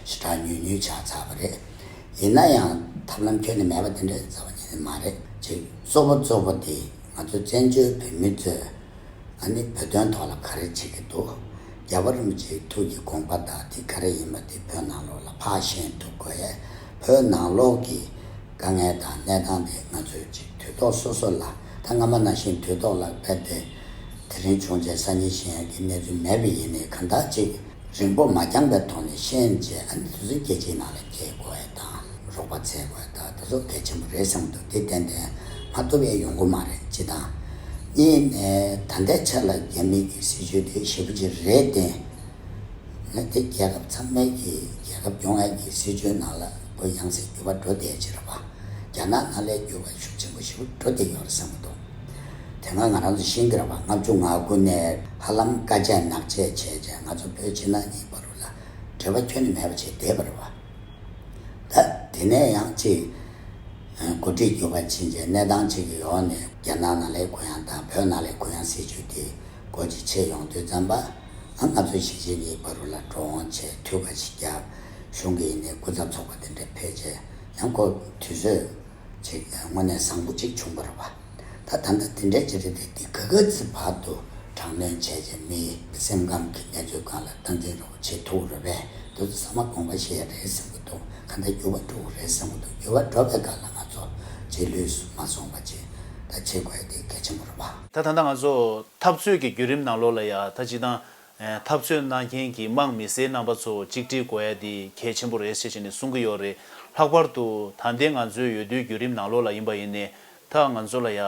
ཞེ་དྲག་ཉུང་ཉུང་ཆགས་ཚར་བ་རེད། ཡིན་ན་ཡང་ཐབས་ལམ་ཁྱོན་ནས་མེད་པ་དེ་འདྲ་རྩ་བ་ཉིད་ནས་མ་རེད། ཅིག་གཙོ་བོ་གཙོ་བོ་དེ་ང་ཚོ་བཙན་བྱོལ་བོད་མི་ཚོས་ཨ་ནི་བོད་དོན་ཐོག་ལ་ག་རེ་བྱེད་ཀྱི་འདུག། རྒྱལ་བ་རིན་པོ་ཆེའི་ཐུགས་ཀྱི་དགོངས་པ་དང་དེ་ག་རེ་ཡིན་པ་དེ་བོད་ནང་ལོགས་ལ་ཕར་ཤེས་ཐུབ་དགོས་ཡས། བོད་ནང་ལོགས་ཀྱི་དཀའ་ངལ་དང་གནས་སྟངས་དེ་ང་ཚོས་ཅིག་དུས་ཐོག་སོ་སོ་ལ་ད་སྔ་མ་ནང་བཞིན་དུས་ཐོག་ལ་རྦད་དེ་དེ་རིང་བྱུང་རྗེས་སང་ཉིན་ཤེས་ཡས་ཀྱི་གནས་ཚུལ་མེད་པ་ཡིན་ནའི་གང་ལྟར་ཅིག་རིང་པོ་མ་འགྱངས་པའི་ཐོག་ནས་ཤེས་བྱས། ཨ་ནི་དུས་ཚོད་རྒྱལ་སྤྱིའི་ནང་ལ་སྐྱེལ་དགོས་ཡས་དང་རོགས་པ་འཚོལ་དགོས་ཡས་དང་དེ་ཚོ་གལ་ཆེན་པོ་རེད་བསམ་འདུག། དེ་ཏན་ཏན་མ་ཐུབ་ཡས་ཡོང་གི་མ་རེད། སྤྱི་དང་གཉིས་ནས་ད་ལྟའི་ཆ་ལ་རྒྱ་མི་གི་སྲིད་བྱུས་དེ་ཞེ་པོ་ཅིག་རེད་དེ། ང་དེ་རྒྱལ་ཁབ་ཚང་མའི་གི་རྒྱལ་ཁབ་སྐྱོང་ཡས་ཀྱི་སྲིད་བྱུས་ནང་ལ་ཁོ་ཡང་སེ་འགྱུར་བ་འགྲོ་བསྡད་ཀྱི་རེད་པ། རྒྱ་ནག་ནང་ལས་འགྱུར་བ་ཤུགས་ཆེན་པོ་ཞེ་པོ་འགྲོ་བསྡད་ཡོད་རེད་བསམ་གྱི་འདུག། དེ་སྔ་ང་རང་ཚོ་ཤེས་ཀྱི་རེད་པ། ལྔ་བཅུ་ང་དགུ་ནས་ཧ་ལམ་དཀའ་སྤྱད་ནག་སྤྱད་བྱས་བྱས་ང་ཚོ་བོད་ཕྱི་ནང་གཉིས་བར་དུ་ལ་འབྲེལ་བ་ཁྱོན་ནས་མེད་པ་བྱས་བསྡད་པ་རེད་པ། ད་དེ་ནས་ཡང་ཅིག་འགོ་ཁྲིད་འགྱུར་བ་ཕྱིན་རྗེས་གནས་སྟངས་གཅིག་གི་འོག་ནས་རྒྱ་ནག་ནང་ལས་གུ་ཡངས་དང་བོད་ནང་ལས་གུ་ཡངས་སྲིད་བྱུས་དེ་སྒོ་ཅིག་ཕྱེ་ཡོང་དུས་ཙམ་པ། ཨ་ང་ཚོ་གཞིས་བྱེས་གཉིས་བར་དུ་ལ་འགྲོ་འོང་བྱས་འཐུས་ཀ་ཞིག་བརྒྱབ། གཞུང་གི་ཡིན་ནའི་སྐུ་ཚབ་ཚོགས་པ་དེ་འདྲ་ཕེབས་རྗེས་ཡང་ཁོ་དུས་ཚོད་ཅིག་དངོས་གནས་བཟང་པོ་ཅིག་བྱུང་བ་རེད་པ། ད་ད་ལྟ་དེ་འདྲའི་ཅིག་རེད་དེ། དེ་ག་ག་ཚོད་བར་དུ་དྲག་གནོན་བྱས་རྗེས་མིའི་སེམས་ཁམས་ཀྱི་གནས་ཚུལ་སྒང་ལ་སྟངས་འཛིན་རོགས་བྱེད་ཐུབ་རེད་པས། དེ་ཚོ་ཚང་མ་དགོངས་པ་བཞེས་ཡ་རེད་བསམ་གྱི་འདུག། གང་ལྟར་འགྱུར་བ་འགྲོ་གི་རེད་བསམ་གྱི་འདུག། འགྱུར་བ་འགྲོ་བའི་སྒང་ལ་ང་ཚོ་རྗེས་ལུས་སུ་མ་སོང་བ་ཅིག་ད་བྱེད་དགོས་ཡ་དེ་གལ་ཆེན་པོ་རེད་པ། ད་ད་ལྟ་ང་ཚོ་འཐབ་རྩོད་ཀྱི་བརྒྱུད་རིམ་ནང་ལོགས་ལ་ཡ་ད་སྤྱིར་བཏང་འཐབ་རྩོད་གནང་མཁན་གྱི་དམངས་མི་སེར་རྣམ་པ་ཚོ་གཅིག་སྒྲིལ་དགོས་ཡ་དེ་གལ་ཆེན་པོ་རེད་ཟེར་བྱས་ནས་གསུང་གི་ཡོད་རེད། ལྷག་པར་དུ་ད་ལྟའི་ང་ཚོའི་འོས་བསྡུའི་བརྒྱུད་རིམ་ནང་ལོགས་ལ་ཡིན་པ་ཡིན་ནའི་ད་ང་ཚོ་ལ་ཡ་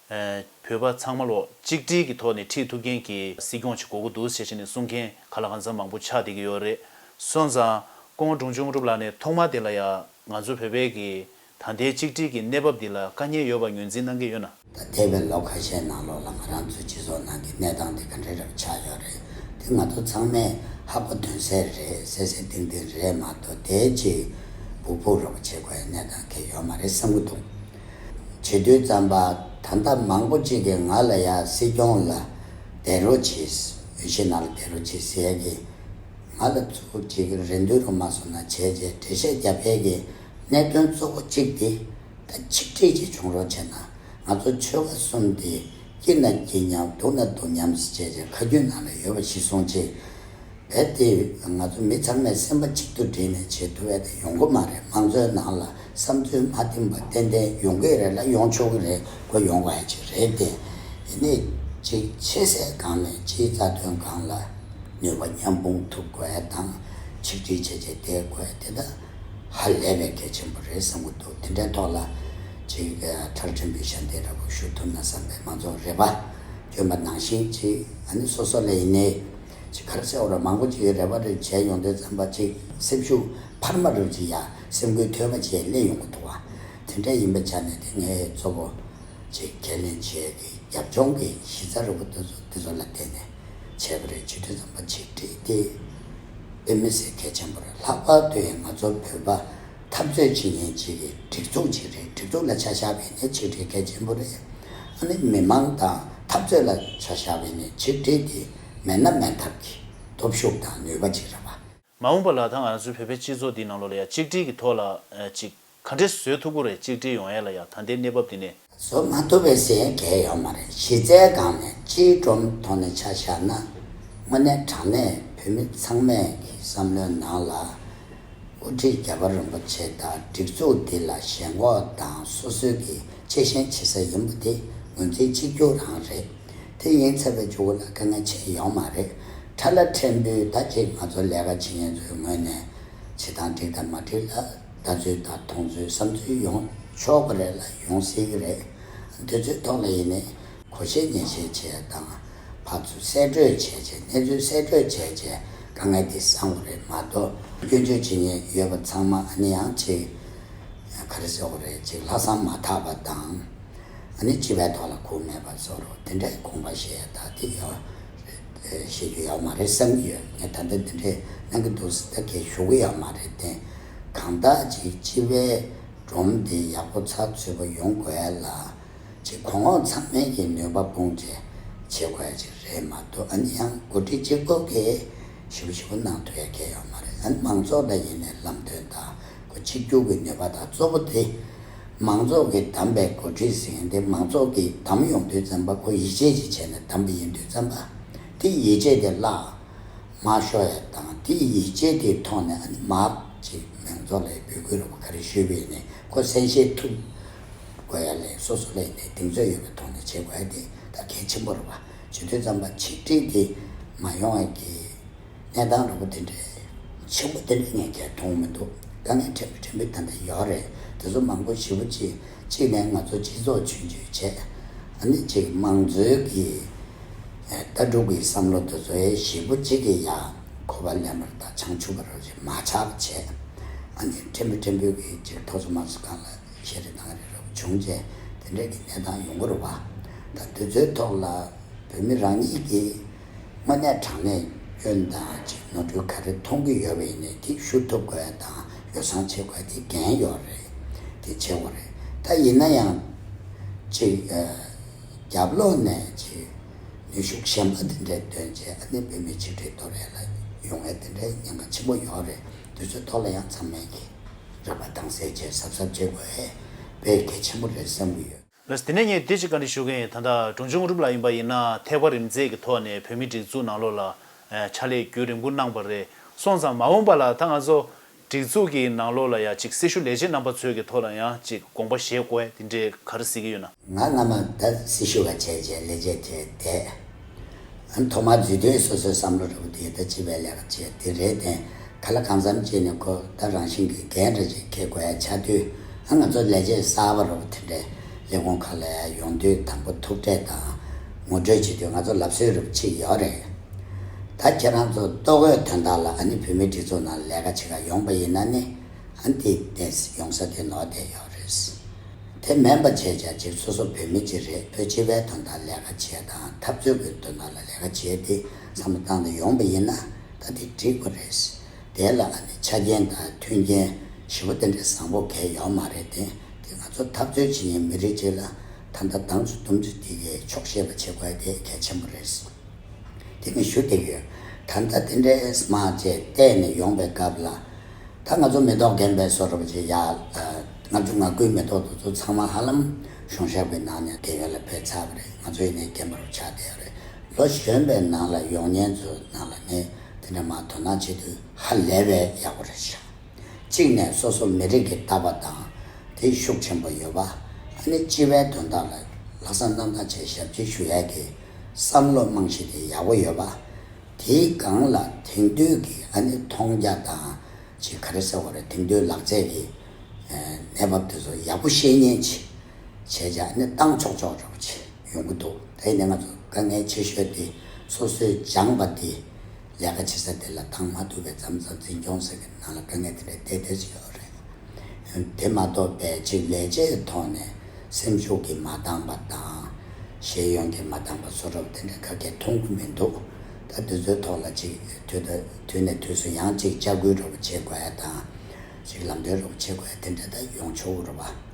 བོད་པ་ཚང་མ་ལོ་གཅིག་སྒྲིལ་གྱི་ཐོག་ནས་ཁྲིད་ཐུབ་མཁན་གྱི་སྲིད་སྐྱོང་ཅིག་དགོས་ཀྱི་འདུག་ཟེར་བྱས་ནས་གསུང་མཁན་ག་ལ་གང་འཚམ་མང་པོ་ཆགས་བསྡད་ཀྱི་ཡོད་རེད། སོང་ཙང་སྐུ་ངོ་འབྲོང་ཆུང་དངོས་གྲུབ་ལགས་ནས་ཐོག་མ་དེ་ལ་ཡ་ང་ཚོ་བོད་པའི་གི་ད་ལྟའི་གཅིག་སྒྲིལ་གྱི་གནས་བབ་འདི་ལ་དཀའ་ངལ་ཡོད་པ་ངོས་འཛིན་གནང་གི་ཡོད་ན། ད་འདས་པའི་ལོ་ཁ་ཤས་ནང་ལོགས་ལ་ང་རང་ཚོའི་སྤྱི་ཚོགས་ནང་གི་གནས་སྟངས་འདི་ག་འདྲ་འདྲ་པོ་ཆགས་ཡོད་རེད། དེ་ང་ཚོ་ཚང་མས་ཧ་གོ་དོན་གསལ་རེད། གསལ་གསལ་ཏིང་ཏིང་རེད་མ་གཏོགས་དེའི་ཅིག་སྦུག་སྦུག་རོགས་པ་བྱེད་དགོས་ཡ་གནས་སྟངས་གང་ཡང་ཡོད་མ་རེད་བསམ་གྱི་འདུག། བྱེད་དུས་ཙམ་པ་ད་ལྟ་མང་པོ་ཅིག་གིས་ང་ལ་ཡ་སྲིད་སྐྱོང་ལ་བསྡད་རོགས་གྱིས། འོས་གཞི་ནང་ལ་བསྡད་རོགས་གྱིས་ཟེར་ཡ་གི་ང་ལ་ཚུར་ཅིག་རེ་འདུན་རུ་མ་སོང་ན་བྱས་རྗེས་འགྲེལ་བཤད་རྒྱབ་ཡས་ཀྱི་གནད་དོན་གཙོ་བོ་གཅིག་དེ་ད་ཆིག་སྒྲིལ་ཅིག་བྱུང་རོགས་བྱས་ན། ང་ཚོ་ཆོལ་ཁ་གསུམ་དེ་སྐྱིད་ན་སྐྱིད་མཉམ་སྡུག་ན་སྡུག་མཉམ་ཟེར་བྱས་རྗེས་ཁ་རྒྱུན་ནང་ལ་ཡོད་པ་ཞིག་སོང་ཅིག་རེད་དེ། ང་ཚོ་མི་ཚང་མས་སེམས་པ་གཅིག་ཏུ་བསྒྲིལ་ནས་བྱེད་ཐུབ་ཡས་དེ་ཡོང་གི་མ་རེད། དམངས་གཙོའི་ནང་ལ་བསམ་ཚུལ་མ་མཐུན་པ་ཏན་ཏན་ཡོང་གི་རེད་ལ་ཡོང་ཆོག་གི་རེད། ཁོ་ཡོང་བ་ཡ་ཅིག་རེད་དེ། ཡིན་ནའི་ཅིག་ཆེ་སའི་སྒང་ནས་སྤྱིའི་རྩ་དོན་སྒང་ལ་ནུས་པ་མཉམ་སྤུངས་ཐུབ་དགོས་ཡ་དང་ཆིག་སྒྲིལ་བྱས་བྱས་བསྡད་དགོས་ཡ་དེ་ད་ཧ་ལས་པའི་གལ་ཆེན་པོ་རེད་བསམ་གྱི་འདུག། དེ་འདྲའི་ཐོག་ལ་ཅིག་ཁྲལ་ཕྲན་བུའི་ཞབས་འདེགས་འདྲ་པོ་ཞུ་ཐུབ་ན་བསམ་པའི་མང་ཚོགས་རེ་བ་བསྐྱོན་པ་ནང་བཞིན་ཅིག་ཨ་ནི་སོ་སོ་ལ་ཡིན་ནའི་ཅིག་ག་རེ་ཟེར་བ་རེད། མང་པོ་ཅིག་གིས་རེ་བ་རེ་བྱས་ཡོང་དུས་ཙམ་པ་ཅིག་སེམས་ཤུགས་འཕར་མ་རུ་ཅིག་ཡ་སེམས་འགུལ་ཐོན་པ་བྱས་སླེབས་ཡོང་གི་འདུག་བ། དེ་འདྲ་ཡིན་པའི་ཆ་ནས་དེ་ངས་གཙོ་བོ་ཅིག་ཁས་ལེན་བྱེད་ཀྱི་རྒྱབ་ལྗོངས་ཀྱི་གཞི་རྩ་རུ་དེ་ཚོ་དེ་ཚོ་ལ་བརྟེན་ནས་བྱས་པ་རེད། བྱེད་དུས་ཙམ་པ་ཆིག་སྒྲིལ་དེ་དཔེ་མི་སྲིད་གལ་ཆེན་པོ་རེད། ལྷག་པར་དུ་ཡང་ང་ཚོ་བོད་པ་འཐབ་རྩོད་བྱེད་མཁན་ཅིག་གི་སྒྲིག་འཛུགས་ཅིག་རེད། སྒྲིག་འཛུགས་ལ་ཆ་བཞག་པ་ཡིན་ན་ཆིག་སྒྲིལ་གལ་ཆེན་པོ་རེད། ཨ་ནི་མི་མང་དང་འཐབ་རྩོད་ལ་ཆ་བཞག་པ་ཡིན་ན་ཆིག་སྒྲིལ་དེ་མེད་ན་མེད་ཐབས་ཀྱི་སྟོབས་ཤུགས་དང་ནུས་པ་ཅིག་རེད་པ། མ་འོངས་པ་ལ་ད་ང་ཚོའི་བོད་པའི་སྤྱི་ཚོགས་འདིའི་ནང་ལོགས་ལ་ཡང་གཅིག་སྒྲིལ་གྱི་ཐོག་ལ་ཨ་ཅིག་ག་འདྲས་བཟོ་ཐུབ་ཀྱི་རེད། གཅིག་སྒྲིལ་ཡོང་ཡ་ལ་ཡང་ད་ལྟའི་གནས་བབ་འདི་ནས། བཟོ་མ་ཐུབ་པའི་ཟེར་མཁན་གང་ཡང་ཡོད་མ་རེད། གཞི་རྩའི་སྒང་ནས་སྤྱིའི་སྒྲོམ་ཐོག་ནས་ཆ་བཞག་ན། དངོས་གནས་དྲང་གནས་བོད་མི་ཚང་མས་ཀྱི་བསམ་བློའི་ནང་ལ། དབུ་ཁྲིད་རྒྱལ་བ་རིན་པོ་ཆེ་དང་སྒྲིག་འཛུགས་འདི་ལ་ཞེན་ཁོག་དང་སོ་སོའི་གི་གཅེས་ཞེན་བྱེད་ས་ཡིན་པ་དེ་ངོས་འཛིན་གཅིག་གྱུར་རང་རེད། དེ་ཡིན་ཚར་བའི་མཇུག་ལ་དཀའ་ངལ་ཆེ་ཡོང་མ་རེད། ཁྲ་ལ་ཕྲན་བུ་ད་ཅིག་ང་ཚོ་ལས་ཀ་བྱེད་མཁན་ཚོའི་ངོས་ནས་བྱེད་སྟངས་འགྲིག་དང་མ་འགྲིག་ལ་ལྟ་ཚུལ་དང་མཐོང་ཚུལ་བསམ་ཚུལ་ཡོང་ཆོག་གི་རེད་ལ་ཡོང་སྲིད་ཀྱི་རེད། དེ་ཚོའི་ཐོག་ལ་ཡིན་ནའི་གོ་ཤེས་ཉན་ཤེས་བྱས་དང་ཕར་ཚུར་གསལ་སྤྲོད་བྱས་བྱས་གནས་ཚུལ་གསལ་སྤྲོད་བྱས་བྱས་དཀའ་ངལ་འདི་སངས་པ་རེད་མ་གཏོགས་སྐྱོན་བརྗོད་བྱེད་མཁན་ཡོད་པ་ཚང་མ་ཨ་ནི་ཡང་ཅིག་ག་རེ་ཟེར་དགོས་རེད། ཅིག་ལྷག་བསམ་མ་ཐག་པ་དང་། ཨ་ནི་སྤྱི་པའི་ཐོག་ལ་ཁུར་མེད་པ་བཟོ་འདྲ་དེ་འདྲའི་དགོངས་པ་བཞེས་ཡ་ད་དེ་ཡོད་རེད། བཞེས་རྒྱུ་ཡོད་མ་རེད་བསམ་གྱི་ཡོད། ངས་ད་ལྟ་འདི་འདྲའི་གནང་གི་འདུག་ཟེར་ད་གས་ཞུ་གི་ཡོད་མ་རེད་དེ། གང་ལྟར་ཅིག་སྤྱི་པའི་སྒྲོམ་འདི་ཡག་པོ་ཚགས་ཚུད་པོ་ཡོང་དགོས་ཡ་ལ། ཅིག་གོང་འོག་ཚང་མས་ཀྱི་ནུས་པ་སྤུངས་བྱས་བྱེད་དགོས་ཡ་ཅིག་རེད་མ་གཏོགས་ཨ་ནི་ཡང་འགོ་ཁྲིད་གཅིག་པོ་གིས་ཞེ་པོ་ཞེ་པོ་གནང་ཐུབ་ཡ་གལ་ཡོད་མ་རེད། ཨ་ནི་མང་ཚོགས་ལ་ཡིན་ནའི་ལམ་སྟོན་དང་ཁོ་གཅིག་གྱུར་གྱི་ནུས་པ་དང་གཙོ་བོ་དེ། མང་ཚོགས་ཀྱིས་བདམས་པའི་འགོ་ཁྲིད་ཟེར་མཁན་དེ་མང་ཚོགས་ཀྱིས་བདམས་ཡོང་དུས་ཙམ་པ་ཁོ་ཡིད་ཆེས་ཅིག་བྱས་ནས་བདམས་པ་ཡིན་དུས་ཙམ་པ། དེ་ཡིད་ཆེས་དེ་བརླག་མ་ཤོར་ཡ་དང་དེ་ཡིད་ཆེས་དེའི་ཐོག་ནས་ཨ་ནི་མར་ཅིག་མང་ཚོགས་ལ་འབོད་སྐུལ་རོགས་པ་ག་རེ་ཞུས་པ་ཡིན་ནའི་ཁོ་གསན་བཞེས་ཐུབ་དགོས་ཡ་ལས་སོ་སོ་ལས་ནས་གདེང་ཚོད་ཡོད་པའི་ཐོག་ནས་བྱེད་དགོས་ཡ་དེ་ད་གལ་ཆེན་པོ་རེད་པ། བྱེད་དུས་ཙམ་པ་ཆིག་སྒྲིལ་དེ་མ་ཡོང་བའི་གི་གནས་སྟངས་འདྲ་པོ་དེ་འདྲའི་ཆེན་པོ་དེ་འདྲ་ངས་ཀྱང་མཐོང་མི་འདུག་དཀའ་ངལ་ཕྲན་བུ་ཕྲན་བུ་ད་ལྟ་ཡོད་རེད། དེ་ཚོ་མང་པོ་ཞེ་པོ་ཅིག་གཅིག་ནས་ང་ཚོ་སྤྱི་ཚོགས་ཆུང་ཆུང་བྱས། ཨ་ནི་ཅིག་དམངས་གཙོའི་གི་ལྟ་གྲུབ་ཀྱི་བསམ་བློ་དེ་ཚོ་ཡང་ཞེ་པོ་ཅིག་གི་ཡ་གོ་བ་ལེན་པར་དང་བྱང་ཆུབ་པར་ཅིག་མ་ཆགས་བྱས། ཨ་ནི་ཕྲན་བུ་ཕྲན་བུ་གི་ཅིག་ཐོག་སོ་མ་སོ་གང་ལ་ཤེས་རེ་དང་རེ་རབ་བྱུང་བྱས་དེ་འདྲའི་གི་གནས་སྟངས་ཡོང་གི་རེད་པ། ད་དེ་ཚོའི་ཐོག་ལ། བོད་མི་རང་ཉིད་ཀྱིས་དངོས་གནས་དྲང་གནས་སྐྱོན་དང་ཅིག་ནོར་འཁྲུལ་ག་རེ་མཐོང་གི་ཡོད་པ་ཡིན་ནའི་དེ་ཞུ་ཐུབ་དགོས་དང་ཡོ་བསྲང་བྱེད་དགོས་དེ་འགན་ཡོད་རེད། དེ་བྱེད་དགོས་རེད། ད་ཡིན་ན་ཡང་ཅིག་རྒྱབ་ལོགས་ནས་ཅིག་ནུས་ཤུགས་གཞན་པ་དེ་འདྲས་བཏོན་བྱས་ཨ་ནི་བོད་མི་ཆིག་སྒྲིལ་གཏོར་ཡ་ལ་ཡོང་ཡ་དེ་འདྲའི་ཉེན་ཁ་ཆེན་པོ་ཡོད་རེད། དེ་ཚོའི་ཐོག་ལ་ཡང་ཚང་མས་ཀྱིས་རེ་བ་དྭངས་གསལ་བྱས་གཟབ་གཟབ་བྱེད་དགོས་ཡ་དཔེ་གལ་ཆེན་པོ་རེད་བསམ་གྱི་ཡོད། ལགས་དེ་ནས་ངས་འདི་ཅིག་བཀའ་འདྲི་ཞུ་གི་ཡིན། ད་ལྟ་འབྲོང་ཆུང་རུབ་ལགས་ཡིན་པ་ཡིན་ན་ཐེག་པ་རིམ་འཛེགས་ཀྱི་ཐོག་ནས་བོད་མིའི་སྒྲིག་འཛུགས་ནང་ལོགས་ལ་ཕྱག་ལས་རྒྱུན་རིང་པོ་གནང་བ་རེད། སོང་ཙང་མ་འོངས་པ་ལ་ད་ང་ཚོ་སྒྲིག་འཛུགས་ཀྱི་ནང་ལོགས་ལ་ཡ་ཅིག་སྲི་ཞུ་ལས་བྱེད་རྣམ་པ་ཚོའི་གི་ཐོག་ལ་ཡང་ཅིག་དགོངས་པ་བཞེས་དགོས་དེ་འདྲའི་ག་རེ་གཟིགས་ཀྱི་ཡོད་ན། ང་སྔ་མ་ད་སྲི་ཞུ་བ་བྱས་བྱས་ལས་བྱེད་དེ་བསྡད། ཨ་ཐོག་མར་འཛུལ་དུས་སོ་སོའི་བསམ་བློ་རེ་བ་དེ་ད་སྤྱི་པའི་ལས་ཀ་བྱས་དེ་རེད་དེ། ག་ལ་གང་འཚམ་བྱས་ནས་ཁོ་ད་རང་བཞིན་གྱི་འགན་འདྲ་ཅིག་འཁྱེར་དགོས་ཡ་ཆགས་དུས་ཨ་ང་ཚོ་ལས་བྱེད་གསར་པ་རེ་བ་དེ་འདྲའི་ལས་ཁུངས་ཁག་ལ་ཡ་ཡོང་དུས་དང་པོ་ཐུག་འཕྲད་དང་ངོ་སྤྲོད་བྱེད་དུས་ང་ཚོ་ལབ་སྲོལ་རེ་བ་ཅིག་ཡོད་རེད། ད་ཁྱེད་རང་ཚོ་ལྟོ་གོས་དོན་དག་ལ་ཨ་ནི་བོད་མིའི་སྒྲིག་འཛུགས་ནང་ལས་ཀ་བྱེད་ག་ཡོང་པ་ཡིན་ན་ནི་ཨ་ནི་དེ་ཡོང་ས་དེ་ནོར་བསྡད་ཡོད་རེད། དེ་མིན་པ་བྱས་བྱས་ཅིག་སོ་སོ་བོད་མི་ཅིག་རེད། བོད་སྤྱི་པའི་དོན་དག་ལས་ཀ་བྱེད་དང་འཐབ་རྩོད་ཀྱི་དོན་དག་ལ་ལས་ཀ་བྱེད་དེ་བསམ་བློ་བཏང་ནས་ཡོང་པ་ཡིན་ན་ད་དེ་འགྲིག་པ་རེད། དེ་ལ་ཨ་ནི་ཆ་རྐྱེན་དང་མཐུན་རྐྱེན་ཞེ་པོ་དེ་འདྲའི་བཟང་པོ་གང་ཡོད་མ་རེད་དེ། དེ་ང་ཚོ་འཐབ་རྩོད་བྱེད་མཁན་མི་རིགས་ཅིག་ལ་ད་ལྟ་བདུན་ཅུ་དོན་གཅིག་དེ་གའི་ཆོག་ཤེས་པ་བྱེད་དགོས་དེ་གལ་ཆེན་པོ་རེད། དེ་ནི་ཞུ་བསྡད་ཀྱི་ཡོད། ད་ལྟ་དེ་འདྲའི་སྨྲ་བཅད་བལྟས་ནས་ཡོང་པའི་སྐབས་ལ། ད་ང་ཚོ་མེ་ཏོག་རྒན་པའི་བཟོ་འདྲ་པོ་ཅིག་ཡ། ལྔ་བཅུ་ང་དགུའི་མེ་ཏོག་དེ་ཚོ་ཚང་མ་ཧ་ལམ་གཞུང་ཞབས་ཀྱི་ནང་ནས་རྒན་ཡོལ་ལ་ཕེབས་ཚར་བ་རེད། ང་ཚོ་ཡིན་ནའི་རྒན་པ་རུ་ཆགས་བསྡད་ཡོད་རེད། ལོ་གཞོན་པའི་ནང་ལ་ཡོང་མཁན་ཚོའི་ནང་ལ་ངས་དེ་འདྲ་མར་དོ་སྣང་བྱེད་དུས་ཧ་ལས་པའི་ཡག་པོ་རེད་ཤག་གཅིག་ནས་སོ་སོ་མི་རིགས་ཀྱི་ལྟ་བ་དང་དེ་ཤུགས་ཆེན་པོ་ཡོད་པ། ཨ་ནི་སྤྱི་པའི་དོན་དག་ལ་ལྷག་བསམ་རྣམ་དག་བྱས་ཞབས་ཕྱི་ཞུ་ཡས་ཀྱི་བསམ་བློ་རྨང་གཞི་དེ་ཡག་པོ་ཡོད་པ། དེའི་སྒང་ལ་དེང་དུས་ཀྱི་ཨ་ནི་མཐོང་རྒྱ་དང་ཅིག་ག་རེ་ཟེར་བ་རེད། དེང་དུས་ལག་རྩལ་གྱི་གནས་བབ་དེ་ཚོ་ཡག་པོ་ཤེས་མཁན་ཅིག་བྱས་ཀྱང་ཨ་ནི་བཏང་ཆོག་ཆོག་འདྲ་པོ་ཅིག་ཡོང་གི་འདུག་དེ་ནས་ང་ཚོ་དཀའ་ངལ་ཆེ་ཤོས་དེ་སོ་སོས་སྦྱངས་པ་དེ་ལས་ཀ་བྱེད་ས་དེ་ལ་བཏང་མ་ཐུབ་པའི་མཚམས་མཚམས་འཛིན་སྐྱོང་ཟེར་གྱི་ནང་ལ་དཀའ་ངལ་དེ་འདྲ་ཏོག་ཙམ་ཅིག་ཡོད་རེད། དེ་མ་གཏོགས་པའི་ཅིག་ལས་བྱེད་ཐོག་ནས་སེམས་ཤུགས་ཀྱིས་མ་འདང་པ་དང་། ཤེས་ཡོན་གྱིས་མ་འདང་པ་བཟོ་འདྲ་དེ་འདྲ་ག་གེ་མཐོང་གི་མི་འདུག་ད་དེ་ཚོའི་ཐོག་ལ་ཅིག་དུས་ད་དུས་ནས་དུས་སུ་ཡང་ཅིག་ལྕག་སྐུལ་འདྲ་པོ་བྱེད་དགོས་ཡ་དང་། ཅིག་ལམ་སྟོན་འདྲ་པོ་བྱེད་དགོས་ཡ་དེ་འདྲ་ད་ཡོང་ཆོག་གི་རེད་པ།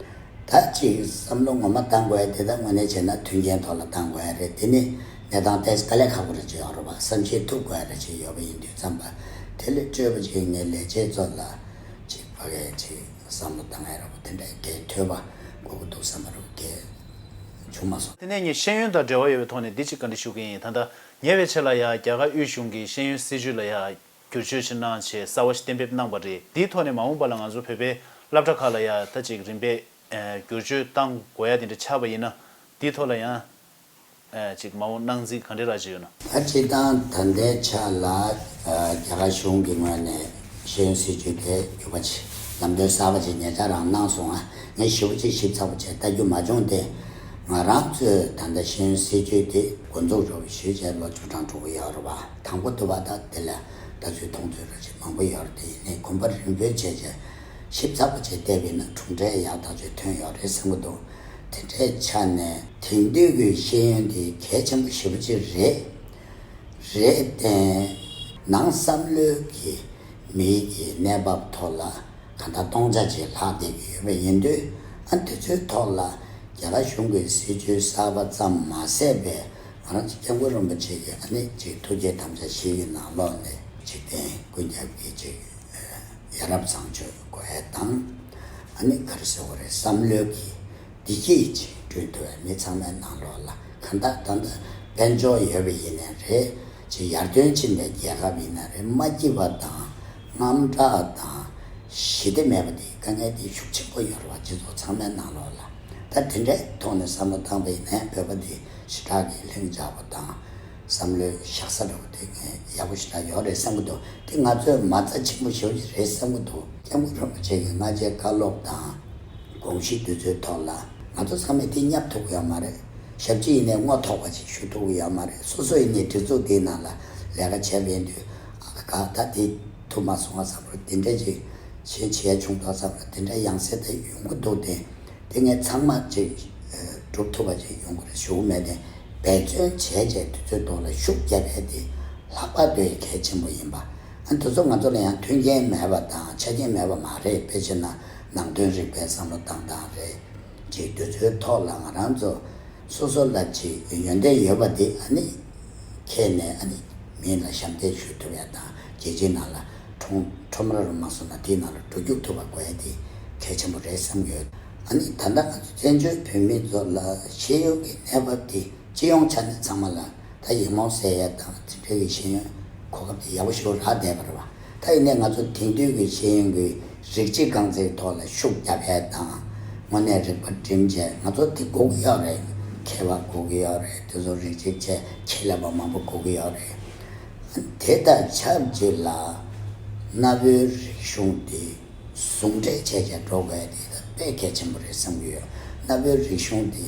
ད་ཅིག་བསམ་བློ་ངོ་མ་བཏང་དགོས་ཡ་དེ་ད་དངོས་གནས་བྱས་ན་མཐུན་རྐྱེན་ཐོག་ལ་བཏང་དགོས་ཡ་རེད། དེ་ནི་གནས་སྟངས་ཏོག་ཙམ་དཀའ་ལས་ཁག་པོ་རེ་ཅིག་ཡོད་རེད་པ། བསམ་ཤེས་ཐུབ་དགོས་ཡ་རེ་ཅིག་ཡོད་པ་ཡིན་དུས་ཙམ་པ། དེ་ལས་སྤྲོས་པ་ཅིག་ངས་ལས་བྱེད་ཚོ་ལ་ཅིག་ཕ་གིར་ཅིག་བསམ་བློ་བཏང་ཡ་རེད་པ། དེ་འདྲ་གལ་ཐོས་པ་དགོས་ཀྱི་འདུག་བསམ་པ་རེད་པ། གལ་བྱུང་མ་སོང་། དེ་ནས་ངས་ཤེས་ཡོན་དང་འབྲེལ་བ་ཡོད་པའི་ཐོག་ནས་འདི་གཅིག་བཀའ་འདྲི་ཞུ་གི་ཡིན། ད་ལྟ་ཉེ་བའི་ཆར་ལ་ཡ་རྒྱ་གར་དབུས་གཞུང་གི་ཤེས་ཡོན་སྲིད་བྱུས་ལ་ཡ་བསྒྱུར་བཅོས་ཅིག་གནང་བྱས་གསར་བ་ཞིག་གཏན་འབེབས་གནང་པ་རེད། འདིའི་ཐོག་ནས་མ་འོངས་པ་ལ་ང་ཚོ་བོད་པའི་སློབ་གྲྭ་ཁག་ལ་ཡ་ད་ཅིག་རིམ་པས་ཨ་བསྒྱུར་བཅོས་གཏང་དགོས་ཡ་དེ་འདྲ་ཆགས་པ་ཡིན་ན། འདིའི་ཐོག་ལ་ཡང་ཨ་ཅིག་མ་འོངས་གནང་འཛིན་ག་འདྲ་ར་ཅིག་ཡོད་ན། ད་སྤྱིར་བཏང་ད་ལྟའི་ཆ་ལ་ཨ་རྒྱ་གར་གཞུང་གི་ངོས་ནས་ཤེས་ཡོན་སྲིད་བྱུས་དེ་འགྱུར་བ་ཅིག་ལམ་སྟོན་གསར་པ་ཅིག་ཉེ་ཆར་རང་གནང་སོང་ང་། ངས་ཞིབ་པོ་ཅིག་ཞིབ་ཚགས་པོ་བྱས་ལྟ་རྒྱུ་མ་བྱུང་སྟེ། ང་རང་ཚོས་ད་ལྟ་ཤེས་ཡོན་སྲིད་བྱུས་དེ་འགོ་འཛུགས་རོགས་ཞུས་བྱས་ལོ་བཅུ་གྲངས་འགྲོ་གི་ཡོད་རེད་པ། དང་པོ་དུ་བ་ད་དེ་ལ་ལྟ་ཚུལ་མཐོང་ཚུལ་ར་ཅིག་མང་པོ་ཡོད་རེད། དེ་ཡིན་ནའི་གོམ་པ་རིམ་སྤོས་བྱས་བྱས་ཞིབ་ཚགས་པོ་བྱས་བལྟས་པ་ཡིན་ན་གྲུབ་འབྲས་ཡག་ཐག་ཆོད་ཐོན་ཡོད་རེད་བསམ་གྱི་འདུག་དེ་འདྲའི་ཆ་ནས་དེང་དུས་ཀྱི་ཤེས་ཡོན་དེ་གལ་ཆེན་པོ་ཞེ་པོ་ཅིག་རེད། རེད་དེ། ནང་བསམ་བློའི་གི་མིའི་གི་གནས་བབ་ཐོག་ལ་གང་ལྟར་སྟོང་ཆ་ཅིག་ལྷག་བསྡད་ཀྱི་ཡོད་པ་ཡིན་དུས། ཨ་དེ་ཚོའི་ཐོག་ལ་རྒྱ་གར་གཞུང་གི་སྲིད་བྱུས་གསར་པ་ཙམ་མ་ཟད་པའི་ང་རང་ཚོ་སྐྱབས་མགོན་རིན་པོ་ཆེ་གི་ཨ་ནི་ཅིག་ཐུགས་བསྐྱེད་དམ་བཅའ་བཞི་ཡི་ནང་ལོགས་ནས་འཇིག་རྟེན་ཀུན་ཁྱབ་ཀྱི་ཅིག་ཡ་རབས་བཟང་སྤྱོད་དགོས་ཡ་དང་། ཨ་ནི་ག་རེ་ཟེར་དགོས་རེད། བསམ་བློའི་གི་བདེ་སྐྱིད་ཅིག་བསྐྲུན་ཐུབ་པའི་མི་ཚང་མའི་ནང་ལོགས་ལ་གང་ལྟར་ད་ལྟ་དཔལ་འབྱོར་ཡོད་པ་ཡིན་ནའི་རེད། ཅིག་ཡར་ཐོན་ཕྱིན་པའི་རྒྱལ་ཁབ་ཡིན་ན་རེད། མ་སྐྱིད་པ་དང་དངངས་སྐྲག་དང་ཞི་བདེ་མེད་པ་དེ་དཀའ་ངལ་དེ་ཤུགས་ཆེན་པོ་ཡོད་རེད་པ། སྤྱི་ཚོགས་ཚང་མའི་ནང་ལོགས་ལ། ད་དེ་འདྲའི་ཐོག་ནས་བསམ་བློ་བཏང་པ་ཡིན་ནའི་བོད་པ་དེ་ཞེ་དྲག་གི་ལྷིང་འཇགས་པ་དང་བསམ་བློའི་བཞག་ས་འདྲ་པོ་དེ་ངས་ཡག་པོ་ཞེ་དྲག་ཡོད་རེད་བསམ་གྱི་འདུག་དེ་ང་ཚོའི་མ་རྩ་ཆེན་པོ་ཞེ་པོ་ཅིག་རེད་བསམ་གྱི་འདུག་སྐྱབས་མགོན་རིན་པོ་ཆེ་གི་སྔ་རྗེས་བཀའ་སློབ་དང་དགོངས་གཞི་དེ་ཚོའི་ཐོག་ལ་ང་ཚོ་ཚང་མས་དེ་བསྙབ་ཐུབ་ཀྱི་ཡོད་མ་རེད། ཞབས་ཕྱི་ཡིན་ནའི་རྔོ་ཐོགས་པ་ཅིག་ཞུ་ཐུབ་ཀྱི་ཡོད་མ་རེད། སོ་སོ་ཡིན་ནའི་སྒྲིག་འཛུགས་དེའི་ནང་ལ་ལས་ཀ་བྱས་པ་ཡིན་དུས། ཨ་ཁ་ད་དེ་ཐུབ་མ་སོང་བསམ་རོགས། དེ་འདྲ་ཅིག་གཞན་བྱས་བྱུང་དོགས་བསམ་རོགས། དེ་འདྲ་ཡང་སེ་དེ་ཡོང་གི་འདུག་སྟེ། དེ་ངས་ཚང་མ་ཅིག་ཨ་སྒྲུབ་ཐུབ་པ་ཅིག་ཡོང་གི་རེད་ཞུ་གི་མེད་དེ། འབད་བརྩོན་བྱས་བྱས་དུས་ཚོད་ཐོག་ལ་ཤུགས་རྒྱབ་ཡས་དེ་ལྷག་པར་དུ་གལ་ཆེན་པོ་ཡིན་པ། ཨ་དེ་ཚོ་ང་ཚོ་ལ་ཡང་མཐུན་རྐྱེན་མེད་པ་དང་ཆ་རྐྱེན་མེད་པ་མ་རེད། དཔེ་བྱས་ན་ནང་དོན་རིག་པའི་བསམ་བློ་བཏང་སྟངས་རེད། ཅིག་དུས་ཚོད་ཐོག་ལ་ང་རང་ཚོ་སོ་སོ་ལ་ཅིག་ཡོན་ཏན་ཡོད་པ་དེ་ཨ་ནི་ཁྱེར་ནས་ཨ་ནི་མི་ལ་ཞབས་འདེགས་ཞུ་ཐུབ་ཡ་དང་། རྒྱལ་སྤྱིའི་ནང་ལ་ཁྲོམ་ཁྲོམ་ར་རུ་མ་སོང་ན་དེའི་ནང་ལ་འགྲོ་རྒྱུག་ཐུབ་པ་དགོས་ཡ་དེ་གལ་ཆེན་པོ་རེད་བསམ་ཡོད། ཨ་ནི་ད་ལྟ་ང་ཚོ་བཙན་བྱོལ་བོད་མི་ཚོ་ལ་ཤེས་ཡོན་གྱི་གནས་བབ་དེ་སྤྱི་ཡོངས་ཆ་ནས་ཚང་མ་ལ་ད་ཡིག་རྨོངས་སེལ་ཡ་དང་དེ་འདྲ་གི་ཤེས་ཡོན་གོ་སྐབས་དེ་ཡག་པོ་ཞིག་རག་བསྡད་པ་རེད་བ། ད་ཡིན་ནའི་ང་ཚོ་དེང་དུས་ཀྱི་ཤེས་ཡོན་གྱི་རིགས་གཅིག་རྐང་འཛིན་ཐོག་ལ་ཤུགས་རྒྱབ་ཡས་དང་། དངོས་གནས་རིག་པ་སྒྲིམ་བྱས་ང་ཚོ་དེ་དགོས་ཀྱི་ཡོད་རེད། མཁས་པ་དགོས་ཀྱི་ཡོད་རེད། དེ་ཚོ་རིགས་གཅིག་བྱས་ཁྱད་ལས་པ་མང་པོ་དགོས་ཀྱི་ཡོད་རེད། དེ་དང་ཆབས་ཅིག་ལ་གནའ་བོའི་རིག་གཞུང་དེ་ཟུང་འབྲེལ་བྱས་བྱས་འགྲོ་དགོས་ཡ་དེ་ད་དཔེ་གལ་ཆེན་པོ་རེད་བསམ་གྱི་ཡོད། གནའ་བོའི་རིག་གཞུང་དེ་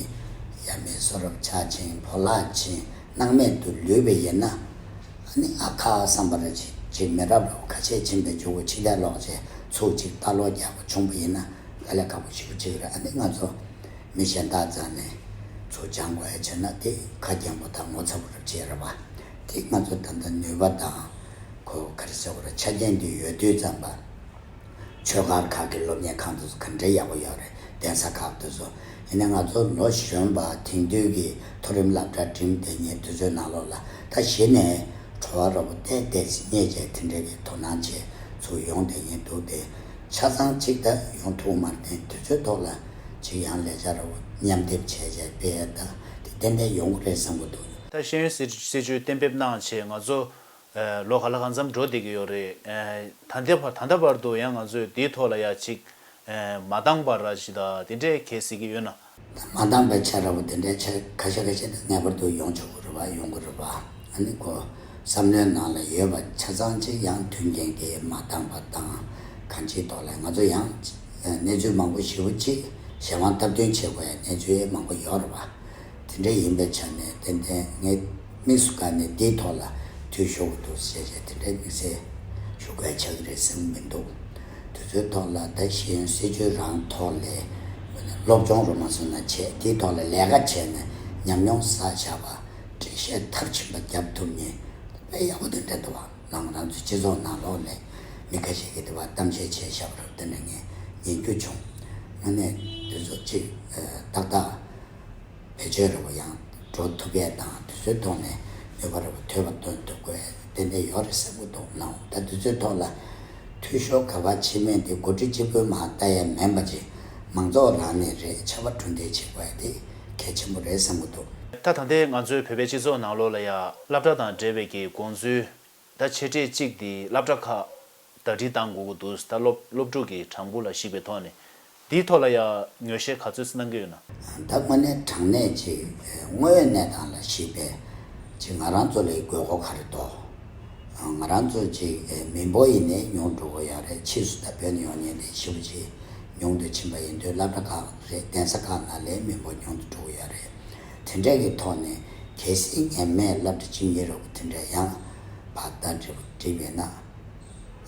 ཡབ་མེས་གསུང་རབ་ཕྱག་ཆེན་བོར་བརླག་ཕྱིན། སྣང་མེད་དུ་ལུས་པ་ཡིན་ན། ཨ་ནི་ཨ་ཁ་བསམ་པ་རེ་ཅིག་ཅིག་མི་རབས་རེ་ཁ་ཤས་ཕྱིན་པའི་མཇུག་གུ་ཕྱི་ལྟས་ལོག་བྱས་ཚུར་ཅིག་ལྟ་ཀློག་རྒྱག་པ་བྱུང་པ་ཡིན་ན་དཀའ་ལས་ཁག་པོ་ཞེ་པོ་ཅིག་རེད། ཨ་ནི་ང་ཚོ་མི་གཞན་དག་རྩ་ནས་ཚུར་སྦྱང་དགོས་ཡ་བྱས་ན་དེ་ཁ་རྒྱན་པོ་དང་ངོ་ཚ་པོ་རེ་བྱས་རེད་བ། དེ་ང་ཚོ་ད་ལྟ་ནུས་པ་དང་ཁོ་ག་རེ་ཟེར་དགོས་རེད། ཆ་རྐྱེན་དེ་ཡོད་དུས་ཙམ་པ། ཆོས་སྒར་ཁག་གི་སློབ་གཉེར་ཁང་དེ་ཚོ་ག་འདྲ་ཡག་པོ་ཡོད་རེད། གདན་ས་ཁག་དེ་ཚོ། ཡིན་ནའི་ང་ཚོ་ལོ་གཞོན་པ་དེང་དུས་ཀྱི་མཐོ་རིམ་སློབ་གྲྭ་འགྲིམས་བསྡད་མཁན་དེ་ཚོའི་ནང་ལོགས་ལ་ད་གཞི་ནས་བྲོ་བ་རོ་པོ་བལྟས་བལྟས་ཚེ་རྙེད་བྱས་དེ་འདྲ་གི་དོ་སྣང་བྱས་ཚུར་ཡོང་བསྡད་མཁན་འདུག་སྟེ། ཆ་ཚང་གཅིག་ད་ཡོང་ཐུབ་མ་རེད། དེ་ཚོའི་ཐོག་ལ་ཅིག་ཡང་ལས་འཆར་རོ་པོ་མཉམ་སྡེབ་བྱས་བྱས་སྤེལ་ཡ་ད་དེ་ཏན་ཏན་ཡོང་གི་རེད་བསམ་གྱི་འདུག་ད་ཤེས་ཡོན་སྲིད་སྲིད་བྱུས་གཏན་འབེབས་གནང་བྱས་ང་ཚོ། ལོ་ག་ལ་གང་འཚམ་འགྲོ་བསྡད་ཀྱི་ཡོད་རེད། ད་ལྟ་བར་ད་ལྟ་བར་དུ་ཡང་ང་ཚོས་འདིའི་ཐོག་ལ་ཡ་ཅིག་མ་འདང་བ་ར་ཞིག་དང་དེ་འདྲའི་གལ་སྲིད་ཀྱི་ཡོད་ན། མ་འདང་བའི་ཆ་ར་བ་དེ་འདྲའི་ཆ་ཁ་ཤས་ཁ་ཤས་དེ་ངེས་པར་དུ་ཡོང་ཆོག་གི་རེད་བ། ཡོང་གི་རེད་བ། ཨ་ནི་ཁོ་བསམ་བློའི་ནང་ལ་ཡོད་པ་ཆ་ཚང་ཅིག་ཡང་མཐུན་རྐྱེན་གྱིས་མ་འདང་བ་དང་གང་ཅིའི་ཐོག་ལ་ང་ཚོ་ཡང་གནས་ཚུལ་མང་པོ་ཞེ་པོ་ཅིག་གཞན་དབང་སྟབས་བསྟུན་བྱེད་དགོས་ཡ་གནས་ཚུལ་མང་པོ་ཡོད་རེད་བ། དེ་འདྲ་ཡིན་པའི་ཆ་ནས་ཏན་ཏན་ངས་དམིགས་སུ་བཀར་ནས་འདིའི་ཐོག་ལ་འཐུས་ཤོར་གྱི་འདུག་ཟེར་བྱས་དེ་འདྲའི་དམིགས་བསལ་ཞུ་དགོས་ཆགས་ཀྱི་རེད་བསམ་གྱི་མི་འདུག་དུས་ དེ་ཚོའི་ཐོག་ལ་ད་ཤེས་ཡོན་སྲིད་བྱུས་རང་ཐོག་ལས་སློབ་སྦྱོང་རུ་མ་སོང་ན་བྱས་དེའི་ཐོག་ལ་ལས་ཀ་བྱས་ནས་ཉམས་མྱོང་བསགས་བཞག་པ་འགྲེལ་བཤད་མཐར་ཕྱིན་པ་རྒྱབ་ཐུབ་མཁན་དཔེ་ཡག་པོ་དེ་འདྲ་འདུག་བ། ང་རང་ཚོའི་སྤྱི་ཚོགས་ནང་ལོགས་ལས་མི་ཁ་ཤས་ཀྱིས་དེ་བ་གཏམ་བཤད་བྱས་བཞག་པ་རུ་དེ་འདྲ་ངས་ཉན་རྒྱུ་བྱུང་། དངོས་གནས་དེ་ཚོ་གཅིག་ཏག་ཏག་བེད་སྤྱོད་རེ་བ་ཡང་འགྲོ་ཐུབ་ཡས་དང་དེ་ཚོའི་ཐོག་ནས་ནུས་པ་རེ་བ་ཐོན་པ་སྟོན་ཐུབ་དགོས་ཏན་ཏན་ཡོད་རེད་བསམ་གྱི་འདུག་ནའང་ད་དེ་ཚོའི་ཐོག་ལ་འཐུས་ཤོར་ག་པར་ཕྱིན་མིན་དེ་འགོ་ཁྲིད་གཅིག་པུས་མར་ལྟ་ཡས་མིན་པ་ཅིག་མང་ཚོགས་རང་ནས་རེད། ཆབ་དཔལ་གྲུ་འདེགས་བྱེད་དགོས་ཡས་དེ་གལ་ཆེན་པོ་རེད་བསམ་གྱི་འདུག་ད་ད་ལྟའི་ང་ཚོའི་བོད་པའི་སྤྱི་ཚོགས་ནང་ལོགས་ལ་ཡ་སློབ་གྲྭ་དང་འབྲེལ་བའི་གི་དགོངས་ཚུལ། ད་ཆེ་གྲས་གཅིག་དེ་སློབ་གྲྭ་ཁག་ཟླ་སྒྲིལ་བཏང་དགོས་ཀྱི་འདུག་ད་སློབ་སློབ་ཕྲུག་གི་གྲངས་འབོར་ལ་གཞིགས་པའི་ཐོག་ནས་དེའི་ཐོག་ལ་ཡ་ངོས་བཞེས་ག་ཚོད་གནང་གི་ཡོད་ན། ད་དངོས་གནས་དྲང་གནས་ཅིག་དངོས་ཡོད་གནས་སྟངས་ལ་གཞིགས་པའི་ཅིག་ང་རང་ཚོ་ལ་དགོས་མཁོ་ག་རེ་འདུག་ང་རང་ཚོ་ཅིག་མི་འབོར་ཡིན་ནའི་ཉུང་འགྲོ་གི་ཡོད་རེད། ཕྱིས་སུ་ད་བོད་ནས་ཡོང་མཁན་དེ་ཞེ་པོ་ཅིག་ཉུང་དུ་ཕྱིན་པ་ཡིན་དུས་སློབ་གྲྭ་ཁག་རེད། གདན་ས་ཁག་ནང་ལ་མི་འབོར་ཉུང་དུ་འགྲོ་གི་ཡོད་རེད། དེ་འདྲ་གི་ཐོག་ནས་གལ་སྲིད་ངེས་མེད་སློབ་གྲྭ་གཅིག་གཉིས་རེ་བོ་དེ་འདྲ་ཡང་བར་ལྟ་འགྲིག་འགྲིག་ཡོད་ན།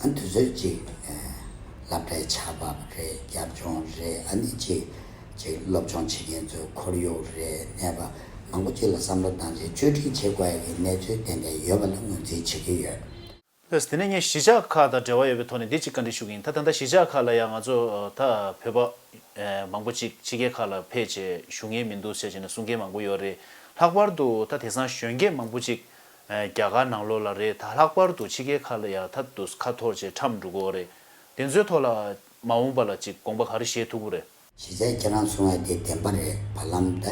ཨ་དུས་ཚོད་ཅིག་ཨ་སློབ་གྲྭའི་ཆར་པ་རེད། རྒྱབ་ལྗོངས་རེད། ཨ་ནི་ཅིག་ཅིག་སློབ་སྦྱོང་བྱེད་མཁན་ཚོའི་ཁོར་ཡུག་རེད། གནས་བབ་མང་པོ་ཅིག་ལ་བསམ་བློ་བཏང་རྗེས་བཅོས་སྒྲིག་བྱེད་དགོས་ཡ་གི་གནས་ཚུལ་ཏན་ཏན་ཡོད་པ་ལ་ངོས་འཛིན་བྱེད་ཀྱི་ཡོད། ལགས་སོ། དེ་ནས་ངས་གཞིས་ཆགས་ཁག་དང་འབྲེལ་བ་ཡོད་པའི་ཐོག་ནས་འདི་གཅིག་བཀའ་འདྲི་ཞུ་གི་ཡིན། ད་ད་ལྟ་གཞིས་ཆགས་ཁག་ལ་ཡང་ང་ཚོ་ད་བོད་པ་ཨ་མང་པོ་ཅིག་ཕྱི་རྒྱལ་ཁག་ལ་ཕེབས་བྱས་བཞུགས་མཁན་མི་འདུག་ཟེར་བྱས་ནས་གསུང་མཁན་མང་པོ་ཡོད་རེད། ལྷག་པར་དུ་ད་དེང་སང་གཞོན་སྐྱེས་མང་པོ་ཅིག་ཨ་རྒྱ་གར་ནང་ལོགས་ལ་རེད། ད་ལྷག་པར་དུ་ཕྱི་རྒྱལ་ཁག་ལ་ཡང་ད་དུ་ཁ་འཐོར་བྱས་ཁྲམ་འགྲོ་གི་ཡོད་རེད། དེ་ཚོའི་ཐོག་ལ་མ་འོངས་པ་ལ་ཅིག་དགོངས་པ་ག་རེ་བཞེས་ཐུབ་ཀྱི་རེད། གཞིས་ཆགས་ཁྱེད་རང་གསུང་བ་དེ་བདེན་པ་རེད། བར་ལམ་ད་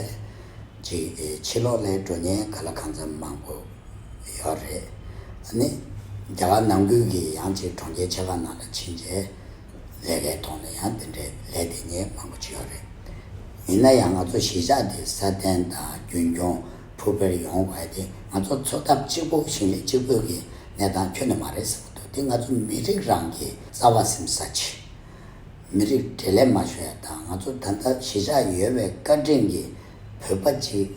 ཅིག་ཕྱི་ལོགས་ལ་འགྲོ་མཁན་ག་ལ་གང་འཚམ་མང་པོ་ཡོད་རེད། ཨ་ནི་རྒྱ་གར་ནང་ཁུལ་གྱི་ཡང་ཅིག་གྲོང་ཁྱེར་ཆེ་ཁག་ནང་ལ་ཕྱིན་རྗེས་ལས་ཀའི་ཐོག་ནས་ཡང་དེ་འདྲའི་ལས་དེ་ཉེས་མང་པོ་ཅིག་ཡོད་རེད། ཡིན་ན་ཡང་ང་ཚོ་གཞིས་ཆགས་དེ་སྲ་བརྟན་དང་རྒྱུན་འཁྱོངས་ཕུར་འཕེར་ཡོང་དགོས་དེ་ང་ཚོ་འཚོ་ཐབས་གཅིག་པུ་ཞིང་ལས་གཅིག་པུ་གི་གནས་སྟངས་ཁྱོན་ནས་མ་རེད་བསམ་གྱི་འདུག་དེ་ང་ཚོ་མི་རིགས་རང་གི་རྩ་བ་སེམས་ས་ཆེ། མི་རིགས་འབྲེལ་ལས་མ་ཤོར་ཡ་དང་ང་ཚོ་ད་ལྟ་གཞིས་ཆགས་ཡོད་པའི་བཀའ་དྲིན་གྱིས་བོད་པ་གཅིག་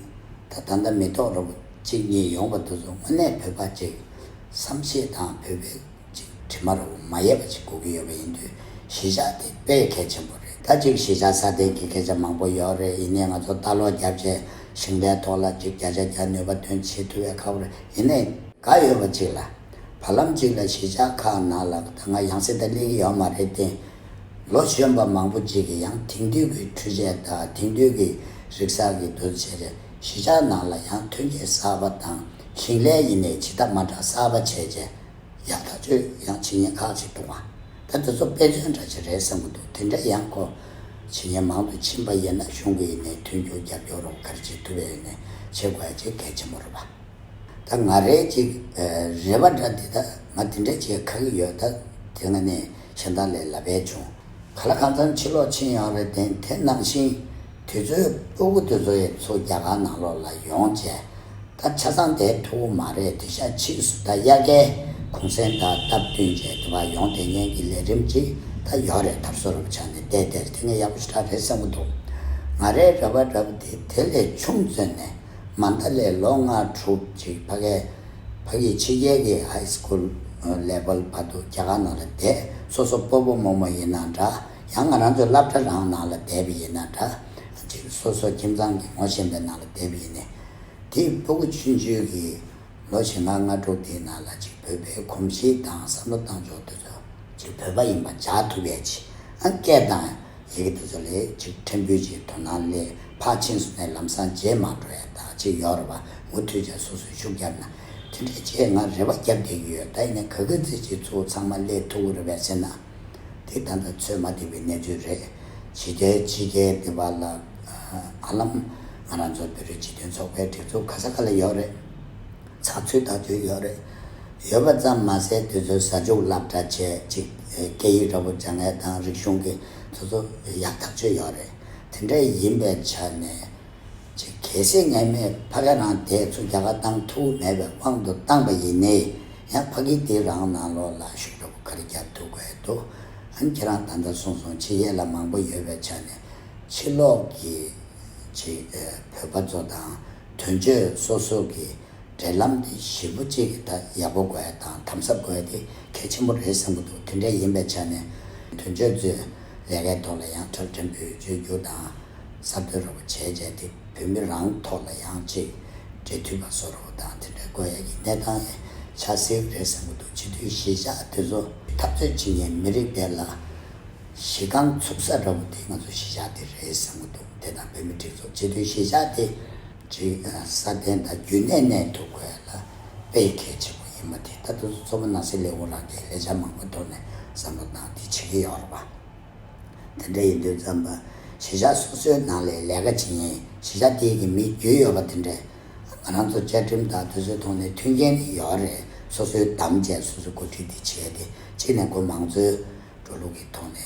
ད་ད་ལྟ་མི་ཐོག་རོ་གཅིག་གཉིས་ཡོང་པ་དེ་ཚོ་དངོས་གནས་བོད་པ་གཅིག་བསམ་ཤེས་དང་བོད་པའི་གཅིག་དྲི་མ་རོ་མ་ཡལ་བ་ཅིག་དགོས་ཀྱི་ཡོད་པ་ཡིན་དུས་གཞིས་ཆགས་དེ་དཔེ་གལ་ཆེན་པོ་རེད། ད་གཅིག་གཞིས་ཆགས་སྲ་བརྟན་གྱི་སྐད་ཆ་མང་པོ་ཡོད་རེད། ཡིན་ནའི་ང་ཚོ་ལྟ་ཀློག་རྒྱབ་བྱས་ཞིང་ལས་ཐོག་ལ་གཅིག་བརྒྱ་ཆ་བརྒྱ་ནུས་པ་ཐོན་བྱེད་ཐུབ་ཡ་ཁག་པོ་རེད། ཡིན་ནའི་དགའ་ཡོད་པ་ཅིག་ལ། བར་ལམ་ཅིག་ལ་གཞིས་ཆགས་ཁག་ནང་ལ་ད་ང་ཡང་སེ་ད་སླེབས་ཀྱི་ཡོད་མ་རེད་དེ། ལོ་གཞོན་པ་མང་པོ་ཅིག་གིས་ཡང་དེང་དུས་ཀྱི་འཕྲུལ་ཆས་དང་དེང་དུས་ཀྱི་རིག་གསར་གྱི་འདུ་བྱེད་རེད། གཞིས་ཆགས་ནང་ལ་ཡང་ཐོན་སྐྱེད་གསར་པ་དང་ཞིང་ལས་ཡིན་ནའི་བྱེད་ཐབས་མ་འདྲ་གསར་པ་བྱས་རྗེས་ཡག་ཐག་ཆོད་ཡང་བྱེད་མཁན་ཁག་ཅིག་འདུག་བ། ད་དེ་ཚོ་དཔེ་མཚོན་འདྲ་ཅིག་རེད་བསམ་གྱི་འདུག་དེ་འདྲ་ཡང་ཁོ་བྱེད་མཁན་མང་དུ་ཕྱིན་པ་ཡིན་ན་གཞུང་གི་ཡིན་ནའི་མཐུན་འགྱུར་རྒྱབ་སྐྱོར་རོགས་ག་རེ་བྱེད་ཐུབ་པ་ཡིན་ནའི་བྱེད་དགོས་ཡ་ཅིག་གལ་ཆེན་པོ་རེད་བ། ད་ང་རའི་ཅིག་རེ་བ་འདྲ་འདི་ད་ང་དེ་འདྲ་བྱེད་ཁག་གི་ཡོད། ད་དེ་ང་ནས་གཞན་དག་ལས་ལབ་པས་བྱུང་། ག་ལ་གང་འཚམ་ཕྱི་ལོགས་ཕྱིན་ཡོང་རེད་དེ། དེ་ནང་བཞིན་དུས་ཚོད་ཕྲུ་གུ་དེ་ཚོ་ཡི་ཚོ་རྒྱ་གར་ནང་ལོགས་ལ་ཡོང་བྱས་ད་ཆ་ཚང་བསྡད་ཐུབ་ཀྱི་མ་རེད། དེ་ཤ་ཕྱིས་སུ་ད་དབྱར་ཁའི་གུང་སེང་དང་སྟབས་བསྟུན་བྱས་དེ་བ་ཡོང་བསྡད་མཁན་གྱི་ལས་རིམ་ཅིག་ད་ཡོད་རེད། དར་སྲོལ་རབ་ཆགས་ནས་བསྡད་བསྡད་དེ་ངས་ཡག་པོ་ཞེ་དྲག་རེད་བསམ་གྱི་འདུག་ང་རའི་རེ་བ་འདྲ་པོ་དེ་དེ་ལས་ཆུང་བཙོན་ནས། མ་མཐའ་ལས་ལོ་ལྔ་དྲུག་ཅིག་ཕ་གིའི་ཕ་གིའི་ཕྱི་རྒྱལ་གྱི་ཧའི་སི་ཀུལ་ལེ་བལ་བར་དུ་རྒྱ་གར་ནང་ལ་བསྡད། སོ་སོ་སྤོ་བོ་རྨོ་མོ་ཡིན་ན་འདྲ། ཡང་ང་རང་ཚོའི་སློབ་གྲྭ་རང་ནང་ལ་བསྡད་པ་ཡིན་ན་འདྲ། ཅིག་སོ་སོ་ཁྱིམ་ཚང་གི་ངོ་ཤེས་པའི་ནང་ལ་བསྡད་པ་ཡིན་ནའི། དེའི་སྤུ་གུ་ཆུང་ཆུང་གི་ལོ་བཞི་ལྔ་ལྔ་དྲུག་དེའི་ནང་ལ་ཅིག་བོད་པའི་གོམས་གཤིས་དང་བསམ་བློ་བཏང་ཕྱོགས་དེ་ཚོ་ཅིག་བོད་པ་ཡིན་པ་འཇགས་ཐུབ་ཡས་ཅིག་ཨ་སྐད་དང་། ཡི་གེ་དེ་ཚོ་ལས་ཅིག་ཕྲན་བུ་ཅིག་དོ་སྣང་སླེབས། ཕར་ཕྱིན་སོང་ནས་ལམ་སང་རྗེས་མ་འགྲོ་ཡ་དང་ཅིག་ཡོད་རེད་བ། མུ་མཐུད་བྱས་སོ་སོས་ཤུགས་བརྒྱབ་ན། དེ་འདྲའི་ཅིག་ང་རེ་བ་བརྒྱབ་བསྡད་ཀྱི་ཡོད། ད་ཡིན་ནའི་ག་གི་ཚེ་ཅིག་ཚུར་ཚང་མ་སླེབས་ཐུབ་ཀྱི་རེད་པས་ཟེར་ན། དེ་ད་ལྟ་ཚོད་མ་ཐིག་པའི་གནས་ཚུལ་རེད། ཕྱི་རྒྱལ་ཕྱི་རྒྱལ་དེ་བ་ལ་ཧ་ལམ་ང་རང་ཚོ་བོད་རིགས་སྤྱི་མཐུན་ཚོགས་པའི་སྒྲིག་འཛུགས་ག་ས་ག་ལ་ཡོད་རེད། ཚགས་ཚུད་ཐག་ཆོད་ཡོད་རེད། ཡོད་པ་ཙམ་མ་ཟད་དུས་ཚོད་གཟའ་མཇུག་སློབ་གྲྭ་བྱས་ཅིག་སྐད་ཡིག་འདྲ་པོ་སྦྱང་ཡས་དང་རིག་གཞུང་གི་དུས་ཚོད་ཡག་ཐག་ཆོད་ཡོད་རེད། དེ་འདྲ་ཡིན་པའི་ཆ་ནས་ཅིག་གལ་སྲིད་ངེས་མེད་ཕ་ག་རང་དེ་ཚོ་རྒྱ་གར་བཏང་ཐུབ་མེད་པའི་དབང་དུ་བཏང་པ་ཡིན་ནའི་ཡང་ཕ་གི་དེ་རང་ནང་ལོགས་ལ་ཤུགས་འདྲ་པོ་ག་རེ་རྒྱབ་ཐུབ་དགོས་འདུག་ཨ་ནི་ཁྱེད་རང་ད་ལྟ་གསུངས་སོང་ཕྱི་རྒྱལ་ལ་མང་པོ་ཡོད་པའི་ཆ་ནས་ཕྱི་ལོགས་ཀྱི་ཅིག་བོད་པ་ཚོ་དང་དོན་གཅོད་སོ་སོ་གི་འབྲེལ་ལམ་དེ་ཞིབ་པོ་གཅིག་གི་ད་ཡག་པོ་དགོས་ཡ་དང་དམ་ཟབ་དགོས་ཡ་དེ་གལ་ཆེན་པོ་རེད་བསམ་གྱི་འདུག་དེ་འདྲ་ཡིན་པའི་ཆ་ནས་ དོན་གཅོད་ཚོས་ལས་ཀའི་ཐོག་ལ་ཡང་ཁྲལ་ཕྲན་བུ་བཅོས་བསྒྱུར་དང་གསར་གཏོད་འདྲ་པོ་བྱས་བྱས་ཏེ་བོད་མི་རང་ཐོག་ལ་ཡང་ཅིག་འབྲེལ་མཐུད་པ་བཟོ་འདྲ་པོ་དང་དེ་འདྲའི་དགོས་ཡ་གི་གནས་སྟངས་ཡང་ཆགས་སྲིད་རེད་བསམ་གྱི་འདུག་སྤྱི་འཐུས་གཞིས་ཆགས་དེ་ཚོ་འཐབ་རྩོད་བྱེད་མཁན་མི་རིགས་དེ་ལ་གཞི་རྐང་ཚུགས་ས་འདྲ་པོ་དེ་ང་ཚོ་གཞིས་ཆགས་དེ་རེད་བསམ་གྱི་འདུག་དེ་དང་བོད་མི་སྒྲིག་འཛུགས་སྤྱི་འཐུས་གཞིས་ཆགས་དེ་ཅིག་སྲ་བརྟན་དང་རྒྱུན་གནས་གནས་ཐུབ་དགོས་ལ་དཔེ་གལ་ཆེན་པོ་ཡིན་པ་དེ་ད་དུང་མཚོ་སྔོན་ནགས་ཚལ་ལས་ཁུངས་རང་གིས་ལས་འཆར་མང་པོ་ཐོག་ནས་བསམ་བློ་བཏང་དེ་བྱེད་ཀྱི་ཡོད་རེད་པ། དེ་འདྲ་ཡིན་དུས་ཙམ་པ་གཞིས་ཆགས་སོ་སོའི་ནང་ལ་ལས་ཀ་བྱེད་མཁན་གཞིས་ཆགས་དེ་གི་མི་རྒྱུས་ཡོད་པ་དེ་འདྲས་ང་རང་ཚོ་བཅའ་ཁྲིམས་དང་དེ་ཚོའི་ཐོག་ནས་མཐུན་རྐྱེན་ཡོད་རེད། སོ་སོའི་དམ་བཅས་སོ་སོའི་འགོ་ཁྲིད་དེ་བྱས་ཏེ་གཅིག་ནས་ཁོ་མང་གཙོའི་འགྲོ་ལུགས་ཀྱི་ཐོག་ནས་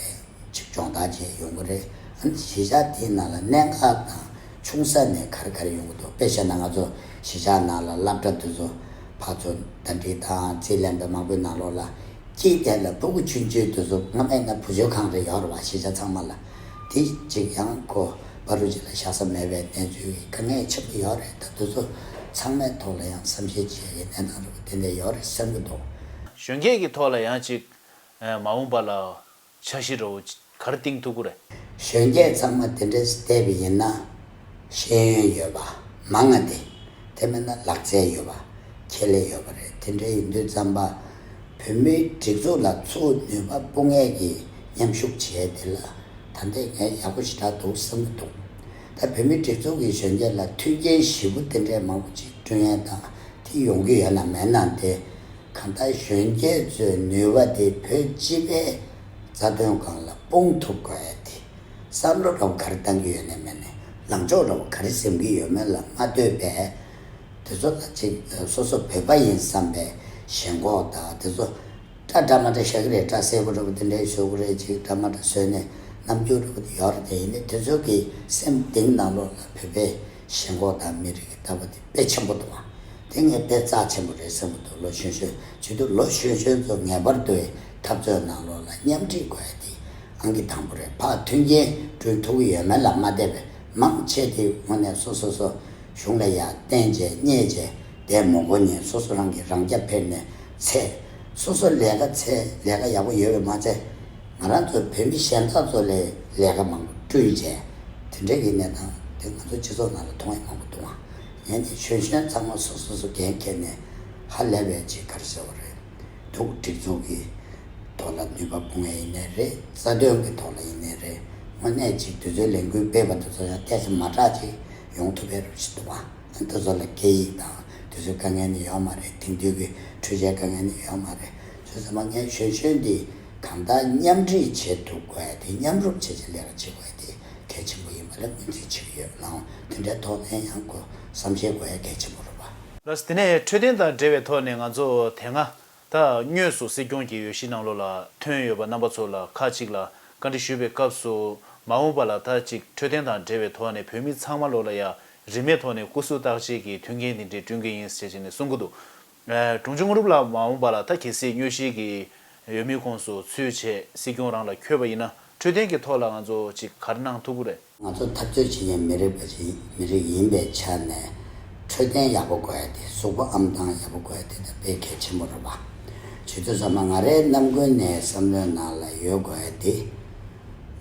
ཅིག་སྦྱོང་བརྡར་བྱས་ཡོང་གི་རེད། ཨ་ནི་གཞིས་ཆགས་དེའི་ནང་ལ་གནད་འགག་དང་ཆུང་ས་ནས་ག་རེ་ག་རེ་ཡོང་གི་འདུག་དཔེ་བཞག་ན་ང་ཚོ་གཞིས་ཆགས་ནང་ལ་སློབ་གྲྭ་དེ་ཚོ་ཕར་ཚུར་ཟླ་སྒྲིལ་དང་རྩིས་ལེན་པའི་མང་པོའི་ནང་ལོགས་ལ་གཅིག་དེ་ལ་ཕྲུ་གུ་ཆུང་ཆུང་དེ་ཚོ་སྔ་མའི་ན་བུ་བཅོལ་ཁང་རེ་ཡོད་རེད་བ། གཞིས་ཆགས་ཚང་མ་ལ་དེ་གཅིག་ཡང་ཁོ་བར་རུ་གཅིག་ལ་བཞག་ས་མེད་པའི་གནས་ཚུལ་གྱི་དཀའ་ངལ་ཆེན་པོ་ཡོད་རེད། ད་དེ་ཚོ་ཚང་མའི་ཐོག་ལ་ཡང་བསམ་ཤེས་བྱེད་ཡ་གི་གནས་སྟངས་རེ་བ་དེ་འདྲ་ཡོད་རེད་བསམ་གྱི་འདུག་གཞོན་སྐྱེས་ཀྱི་ཐོག་ལ་ཡང་ཅིག་མ་འོངས་པ་ལ་འཆར་གཞི་འདྲ་བོ་ག་རེ་བཏིང་ཐུབ་ཀྱི་རེད། གཞོན་སྐྱེས་ཚང་མ་དེ་འདྲས་བལྟས་པ་ཡིན་ན་ཤེས་ཡོན་ཡོད་པ་མང་ང་དེ། དེ་མིན་ན་ལག་རྩལ་ཡོད་པ་ཁྱད་ལས་ཡོད་པ་རེད། དེ་འདྲ་ཡིན་དུས་ཙམ་པ་བོད་མིའི་སྒྲིག་འཛུགས་ལ་ཚུར་ནུས་པ་སྤུངས་ཡས་ཀྱི་མཉམ་ཞུགས་བྱས་དེ་ལ་ད་ལྟའི་ངས་ཡག་པོ་ཞེ་དྲག་འདུག་བསམ་གྱི་འདུག་ད་བོད་མིའི་སྒྲིག་འཛུགས་ཀྱི་གཞོན་སྐྱེས་ལ་མཐུན་རྐྱེན་ཞེ་པོ་དེ་འདྲས་མང་པོ་ཅིག་བསྐྲུན་ཡས་དང་དེ་ཡོང་གི་ཡོད་ན་མེད་ན་དེ། གང་ལྟར་གཞོན་སྐྱེས་ཚོའི་ནུས་པ་དེ་བོད་སྤྱི་པའི་རྩ་དོན་སྒང་ལ་སྤུངས་ཐུབ་དགོས་ཡ་དེ། བསམ་བློ་འདྲ་བོ་ག་རེ་བཏང་གི་ཡོད་ནའི་མེད་ནའི་ལངས་ཕྱོགས་འདྲ་བོ་ག་རེ་འཛིན་གྱི་ཡོད་མེད་ལ་མ་ལྟོས་པའི་དེ་ཚོ་ལ་ཅིག་སོ་སོ་བོད་པ་ཡིན་བསམ་པའི་ཞེན་ཁོག་དང་དེ་ཚོ་སྐྲ་འདྲ་མ་འདྲ་བཞག་གི་རེད། སྐྲ་སེར་པོ་འདྲ་བོ་དེ་འདྲའི་བཟོ་གི་རེད། ཅིག་འདྲ་མ་འདྲ་བཟོས་ནས་རྣམ་འགྱུར་འདྲ་བོ་དེ་ཡོད་རེད། དེ་ཡིན་ནའི་དེ་ཚོ་གི་སེམས་གཏིང་ནང་ལོགས་ལ་བོད་པའི་ཞེན་ཁོག་དང་མི་རིགས་ཀྱི་ལྟ་བ་དེ་དཔེ་ཆེན་པོ་འདུག་ཨ། དེ་ངས་དཔེ་རྩ་ཆེན་པོ་རེད་བསམ་གྱི་འདུག་ལོ་གཞོན་གཞོན་བྱེད་དུས་ལོ་གཞོན་གཞོན་ཚོ་ངེས་པར་དུ་འཐབ་རྩོད་ནང་ལོགས་ལ་མཉམ་འཁྲིད་དགོས་ཡ་དེ་ཨང་ཀི་དང་པོ་རེད། ཕར་མཐུན་རྐྱེན་བསྐྲུན་ཐུབ་ཀྱི་ཡོད་མེད་ལ་མ་བལྟས་པའི་མང་ཆེ་དེ་དངོས་གནས་སོ་སོ་སོ་གཞུང་ལ་ཡ་བརྟེན་བྱས་བསྙད་བྱས་བསྡད་མི་དགོས་ནས་སོ་སོ་རང་གིས་རང་རྐྱ་འཕེར་ནས་ཚེ་སོ་སོ་ལས་ཀ་ཚེ་ལས་ཀ་ཡག་པོ་ཡོད་པས་མ་ཚད། ང་རང་ཚོ་བོད་མི་གཞན་དག་ཚོ་ལས་ལས་ཀ་མང་པོ་བསྐྲུན་བྱས་དེ་འདྲ་གི་གནས་སྟངས་དེ་ང་ཚོ་སྤྱི་ཚོགས་ནང་ལ་མཐོང་ཡ་མང་པོ་འདུག་ཨང་། ཡིན་ནའི་གཞོན་གཞོན་ཚང་མ་སོ་སོ་སོ་འགན་འཁྱེར་ནས་ཧ་ལས་པའི་ཅིག་ག་རེ་ཟེར་བ་རེད། འདུག་སྒྲིག་འཛུགས་ཀྱི་ཐོག་ལ་ནུས་པ་སྤུངས་ཡ་ཡིན་ནའི་རེད། རྩ་དོན་གྱི་ཐོག་ལ་ཡིན་ནའི་རེད། དངོས་གནས་ཅིག་དུས་ཚོད་ལས་འགུལ་སྤེལ་བ་དེ་ཚོ་ཡང་ཏོག་ཙམ་མ་དྲག་ཅིག་ཡོང་ཐུབ་པའི་རོགས་ཞིག་འདུག་ཨང་། དེ་ཚོ་ལ་སྐད་ཡིག་དང་དུས་ཚོད་དཀའ་ངལ་ནི་ཡོད་མ་རེད། དེང་དུས་ཀྱི་འཕྲུལ་ཆས་དཀའ་ངལ་ནི་ཡོད་མ་རེད། བྱས་ཙང་མ་ངས་གཞོན་གཞོན་འདི་གང་ལྟར་མཉམ་འཁྲིད་བྱེད་ཐུབ་དགོས་ཡ་དེ། མཉམ་རུབ་བྱེད་ཅིག་ལས་ཀ་བྱེད་དགོས་ཡ་དེ་གལ་ཆེན་པོ་ཡིན་པ་ལ་ངོས་འཛིན་བྱེད་ཀྱི་ཡོད། ལའང་དེ་འདྲའི་ཐོག་ནས་ཡང་ཁོ་བསམ་ཤེས་དགོས་ཡ་གལ་ཆེན་པོ་རེད་པ། ལགས་སོ། དེ་ནས་འཕྲོད་བསྟེན་དང་འབྲེལ་བའི་ཐོག་ནས་ང་ཚོ་དེ་སྔ་ད་དངོས་སུ་སྲིད་སྐྱོང་གི་འོས་གཞི་ནང་ལོགས་ལ་ཐོན་ཡོད་པ་རྣམ་པ་ཚོ་ལ་ཁག་ཅིག་ལ་བཀའ་འདྲི་ཞུས་པའི་སྐབས་སུ་མ་འོངས་པ་ལ་ད་ཅིག་འཕྲོད་བསྟེན་དང་འབྲེལ་བའི་ཐོག་ནས་བོད་མི་ཚང་མ་ལོགས་ལ་ཡ་རིན་མེད་ཐོག་ནས་སྐུ་གཟུགས་བརྟག་དཔྱད་ཀྱི་མཐུན་རྐྱེན་འདི་འདྲའི་བསྐྲུན་གྱི་ཡིན་ཞེས་བྱས་ནས་གསུང་གི་འདུག་ཨ། དྲུང་ཆེ་དངོས་གྲུབ་ལགས་མ་འོངས་པ་ལ་ད་གལ་སྲིད་དངོས་གཞི་གི་འོས་མིའི་ཁོངས་སུ་ཚུད་བྱས་སྲིད་སྐྱོང་རང་ལ་འཁོད་པ་ཡིན་ན་འཕྲོད་བསྟེན་གྱི་ཐོག་ལ་ང་ཚོ་ཅིག་ག་རེ་གནང་ཐུབ་ཀྱི་རེད། ང་ཚོ་འཐབ་རྩོད་བྱེད་མཁན་མི་རིགས་པ་ཞིག་མི་རིགས་ཡིན་པའི་ཆ་ནས་འཕྲོད་བསྟེན་ཡག་པོ་དགོས་ཡ་དེ། གཟུགས་པོ་ཨམ་ཐང་ཡག་པོ་དགོས་ཡ་དེ་ད་དཔེ་གལ་ཆེན་པོ་རེད་པ། བྱས་ཙང་ཙམ་པ་ང་རའི་རྣམ་ཀུན་ནས་བསམ་བློའི་ནང་ལ་ཡོད་དགོས་ཡ་དེ།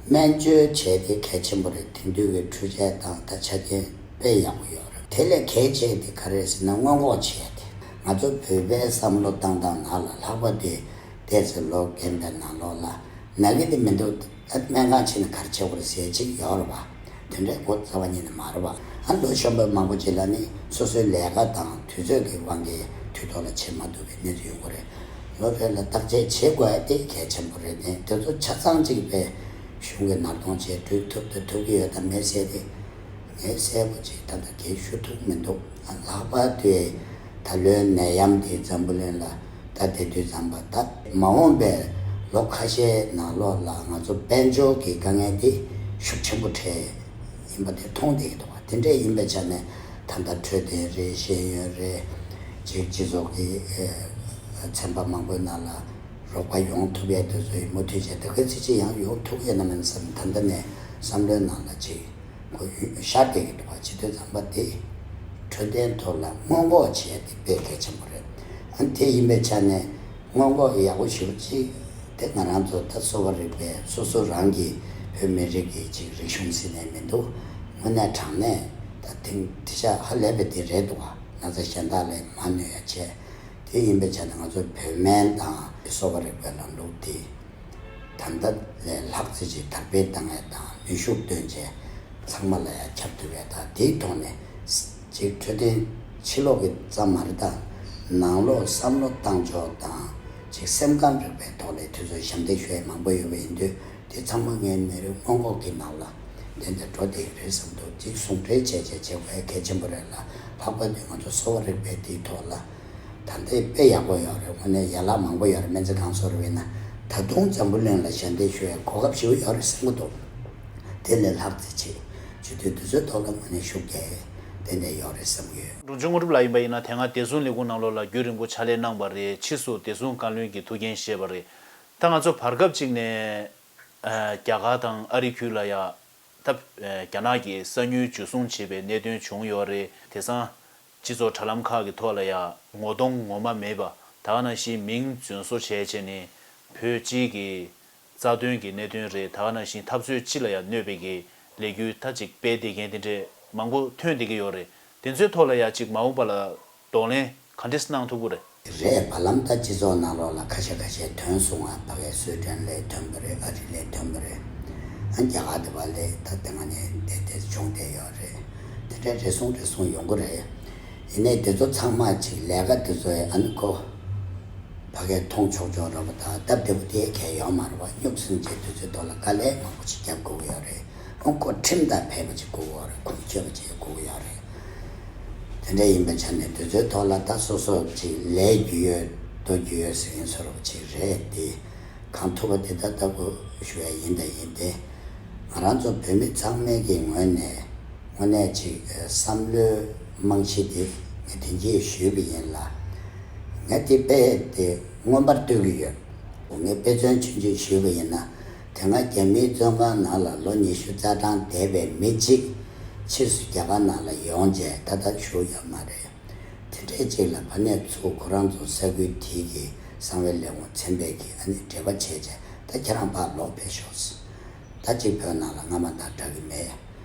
སྨན་བཅོས་བྱས་ཏེ་གལ་ཆེན་པོ་རེད། དེང་དུས་ཀྱི་འཕྲུལ་ཆས་དང་ད་ཆ་རྐྱེན་དཔེ་ཡག་པོ་ཡོད་རེད། དེ་ལས་གལ་ཆེ་དེ་ག་རེ་ཟེར་ན་སྔོན་འགོག་བྱེད་ཡ་དེ། ང་ཚོ་བོད་པའི་བསམ་བློ་བཏང་སྟངས་ནང་ལ་ལྷག་པ་དེ་ཏོག་ཙམ་ལོ་རྒན་པའི་ནང་ལོགས་ལ་ན་གི་དེ་མི་འདུག་ད་སྨན་ཁང་ཕྱིན་ན་ག་རེ་བྱེད་དགོས་རེད་ཟེར་ཅིག་ཡོད་རེད་པ། དེ་འདྲའི་གོ་རྩ་བ་ཉིད་ནས་མ་རེད་པ། ཨ་ལོ་གཞོན་པ་མང་པོ་ཅིག་ལ་ནི་སོ་སོའི་ལས་ཀ་དང་དུས་ཚོད་ཀྱི་དབང་གིས་དུས་ཐོག་ལ་བྱེད་མ་ཐུབ་པའི་གནས་ཚུལ་ཡོང་གི་རེད། ལོ་རེ་ལ་བརྟག་དཔྱད་བྱེད་དགོས་ཡ་དེ་གལ་ཆེན་པོ་རེད། དེ་དེ་ཚོ་ཆ་ཚང་ཅིག་པའི་གཞུང་གི་ནར་གདོང་བྱས་བསྐྲུན་ཐུབ་དང་ཐུབ་ཀྱི་ཡོད་དམ་མེད་ཟེར་ཏེ། ངས་གསལ་པོ་ཅིག་ད་ལྟ་གས་ཞུ་ཐུབ་མི་འདུག་ལྷག་པར་དུ་ད་ལོའི་ནད་ཡམས་འདི་འཛམ་བུ་གླིང་ལ་ད་དེ་དུས་ཙམ་པ་ད་མ་འོངས་པའི་ལོ་ཁ་ཤས་ནང་ལོགས་ལ་ང་ཚོ་དཔལ་འབྱོར་གྱི་དཀའ་ངལ་འདི་ཤུགས་ཆེན་པོ་འཕྲད་ཡིན་པ་དེ་མཐོང་བསྡད་ཀྱི་འདུག་དེ་འདྲས་ཡིན་པའི་ཆ་ནས་ད་ལྟ་འཕྲོད་བསྟེན་རེད། ཤེས་ཡོན་རེད། ཅིག་སྤྱི་ཚོགས་ཀྱི་ཚན་པ་མང་པོའི་ནང་ལ་རོགས་པ་ཡོང་ཐུབ་ཡས་དེ་ཚོ་ཡིན་མུ་མཐུད་བྱས་ད་ག་ཚིག་ཅིག་ཡང་ཡོང་ཐུབ་ཡས་ན་མིན་བསམ། ད་ལྟ་ནས་བསམ་བློའི་ནང་ལ་ཅིག་ཁོ་ཡུལ་ཤར་བསྡད་ཀྱི་འདུག་པ། བྱེད་དུས་ཙམ་པ་དེ་འཕྲོད་བསྟེན་ཐོག་ལ་སྔོན་འགོག་བྱེད་ཡ་དེ་དཔེ་གལ་ཆེན་པོ་རེད། ཨ་ནི་དེ་ཡིན་པའི་ཆ་ནས་སྔོན་འགོག་ཡག་པོ་ཞེ་པོ་ཅིག་ དེ་ང་རང་ཚོ་ད་གསོ་བ་རིག་པའི་སོ་སོ་རང་གི་བོད་མི་རིགས་ཀྱི་ཅིག་རིག་གཞུང་ཟེར་ནས་མི་འདུག་དངོས་གནས་དྲང་གནས་ད་དེང་དེ་ཤ་ཧ་ལས་པའི་དེ་རེད་འདུག་བ། ན་ཚ་གཞན་དག་ལས་མ་གནོད་ཡ་བྱས། དེ་ཡིན་པའི་ཆ་ནས་ང་ཚོ་བོད་སྨན་དང་གསོ་བ་རིག་པའི་ལམ་ལུགས་དེ་ད་ལྟ་ལས་ལྷག་ཙམ་ཅིག་དར་སྤེལ་བཏང་ཡ་དང་ནུས་ཤུགས་བཏོན་བྱས་ཚང་མ་ལ་ཡ་ཁྱབ་ཐུབ་ཡ་དང་དེའི་ཐོག་ནས་ཅིག་འཕྲོད་བསྟེན་ཕྱི་ལོགས་ཀྱི་ཙམ་མ་རེད་ད། ནང་ལོགས་བསམ་བློ་བཏང་ཕྱོགས་དང་ཅིག་སེམས་ཁམས་རིག་པའི་ཐོག་ལ་དུས་ཚོད་ཞབས་འདེགས་ཞུ་ཡ་མང་པོ་ཡོད་པ་ཡིན་དུས། དེ་ཚང་མ་ངའི་ནད་རིགས་སྔོན་འགོག་གི་ནང་ལ་དེ་འདྲ་འགྲོ་བསྡད་ཀྱི་རེད་བསམ་འདུག་ཅིག་ཟུང་འབྲེལ་བྱས་བྱས་བྱེད་དགོས་གལ་ཆེན་པོ་རེད་ལ། ལྷག་པར་དུ་ང་ཚོ་གསོ་བ་རིག་པའི་དེའི་ཐོག་ལ་ད་ལྟའི་དཔེ་ཡག་པོ་ཡོད་རེད། དངོས་གནས་ཡན་ལག་མང་པོ་ཡོད་རེད། སྨན་རྩིས་ཁང་སོགས་རེད་བས་ན་ད་དུང་འཛམ་བུ་གླིང་ལ་ཞལ་འདེབས་ཞུ་ཡའི་གོ་སྐབས་ཞེ་པོ་ཡོད་རེད་བསམ་གྱི་འདུག་དེ་ལས་ལྷག་ཙམ་ཅིག་བྱེད་དུས་དུས་ཚོད་ཐོག་ལ་དངོས་གནས་ཤུགས་རྒྱག་ཡས་དེ་འདྲ་ཡོད་རེད་བསམ་གྱི་ཡོད། འབྲོང་ཆུང་དངོས་གྲུབ་ལགས་ཡིན་པ་ཡིན་ན་དེ་སྔ་བདེ་སྲུང་ལས་ཁུངས་ནང་ལོགས་ལ་རྒྱུན་རིང་པོ་ཕྱག་ལས་གནང་བ་རེད། ཕྱིས་སུ་བདེ་སྲུང་བཀའ་བློན་གྱི་ཐུགས་འགན་བཞེས་པ་རེད། ད་ང་ཚོ་བར་སྐབས་ཅིག་ནས་ཨ་རྒྱ་གར་དང་ཨ་རི་ཁུལ་ལ་ཡ་ད་ཨ་རྒྱ་ནག་གིས་ས་ཉུལ་འཇུ་བཟུང་བྱས་པའི་གནད་དོན་བྱུང་ཡོད་རེད། དེང་སང་སྤྱི་ཚོགས་དྲ་ལམ་ཁག་གི་ཐོག་ལ་ཡ་ངོ་གདོང་ངོ་མ་མེད་པ་ད་ག་ནང་བཞིན་མིང་རྫུན་བཟོ་བྱས་བྱས་ནས་བོད་སྤྱིའི་གི་རྩ་དོན་གྱི་གནད་དོན་རེད། ད་ག་ནང་བཞིན་འཐབ་རྩོད་སྤྱི་ལ་ཡང་གནོད་པའི་གི་ལས་འགུལ་ད་ཅིག་སྤེལ་བསྡད་མཁན་དེ་འདྲས་མང་པོ་ཐོན་བསྡད་ཀྱི་ཡོད་རེད། དེ་ཚོའི་ཐོག་ལ་ཡང་ཅིག་མ་འོངས་པ་ལ་གདོང་ལེན་ག་འདྲས་གནང་ཐུབ་ཀྱི་རེད། རེད། བར་ལམ་ད་སྤྱི་ཚོགས་ནང་ལོགས་ལ་ཁ་ཤས་ཁ་ཤས་ཐོན་སོང་ང་། ཕ་གིའི་སུའེ་ཏན་ལས་ཐོན་པ་རེད། ཨ་རི་ལས་ཐོན་པ་རེད། ཨ་རྒྱ་གར་དེ་བ་ལས་ད་དེ་སྔ་ནས་བསྡད་བསྡད་བྱུང་བསྡད་ཡོད་རེད། དེ་འདྲས་རེ་ཟུང་རེ་ཟུང་ཡོང་གི་རེད། ཡིན་ནའི་དེ་ཚོ་ཚང་མ་ཅིག་ལས་ཀ་དེ་ཚོ་ཡི་ཨ་ནི་ཁོ་ཕ་གིར་མཐོང་ཆོག་ཆོག་ར་བ་དང་སྟབས་བདེ་པོ་དེ་གས་ཡོད་མ་རེད་བ། སྨྱུག་སྲིང་བྱས་དུས་ཚོད་ཐོག་ལ་དཀའ་ལས་མང་པོ་ཞིག་རྒྱབ་དགོས་ཀྱི་ཡོད་རེད། ཨོ་ཁོ་ཁྲིམས་དང་ཕལ་པ་ཅིག་དགོས་ཀྱི་ཡོད་རེད། ཁུངས་འཁྱོལ་བ་ཅིག་དགོས་ཀྱི་ཡོད་རེད། དེ་འདྲ་ཡིན་པའི་ཆ་ནས་དུས་ཚོད་ཐོག་ལ་ད་སོ་སོ་ཅིག་ལས་རྒྱུ་ཡོད་ལྟོ་རྒྱུ་ཡོད་ཟེར་མཁན་ཚོ་ར་བ་ཅིག་རེད་དེ། གང་ཐུབ་པ་དེ་ལྟ་ལྟ་བུ་ཞུ་ཡ་ཡིན་ད་ཡིན་ཏེ། ང་རང་ཚོ་བོད་མི་ཚང་མའི་གི་ངོས་ནས་དངོས་གནས་ཅིག་བསམ་བློའི་རྨང་གཞི་དེ་ངས་དེ་རྗེས་ཞུས་པ་ཡིན་ལ། ངས་དེ་དཔེ་དེ་མངོན་པར་བསྟོད་ཀྱི་ཡོད། ངས་དཔེ་མཚོན་ཆུང་ཆུང་ཞུས་པ་ཡིན་ན། དེ་སྔ་རྒྱ་མིའི་བཙོན་ཁང་ནང་ལ་ལོ་ཉི་ཤུ་རྩ་གྲངས་བསྡད་པའི་མི་གཅིག་ཕྱིས་སུ་རྒྱ་གར་ནང་ལ་ཡོང་རྗེས་ད་ལྟ་བཞུགས་ཡོད་མ་རེད། དེ་འདྲའི་ཅིག་ལ་ཕ་ནས་ཚུར་ཁོ་རང་ཚོ་ས་ཁུལ་དེའི་གི་གསང་བའི་ལས་ཁུངས་ཚན་པས་ཀྱི་ཨ་ནི་འབྲེལ་བ་བྱས་བྱས་ད་ཁྱེད་རང་ཕར་ལོག་ཕེབས་ཤོག་ད་ཅིག་བོད་ནང་ལ་སྔ་མ་དང་འདྲ་གི་མེད།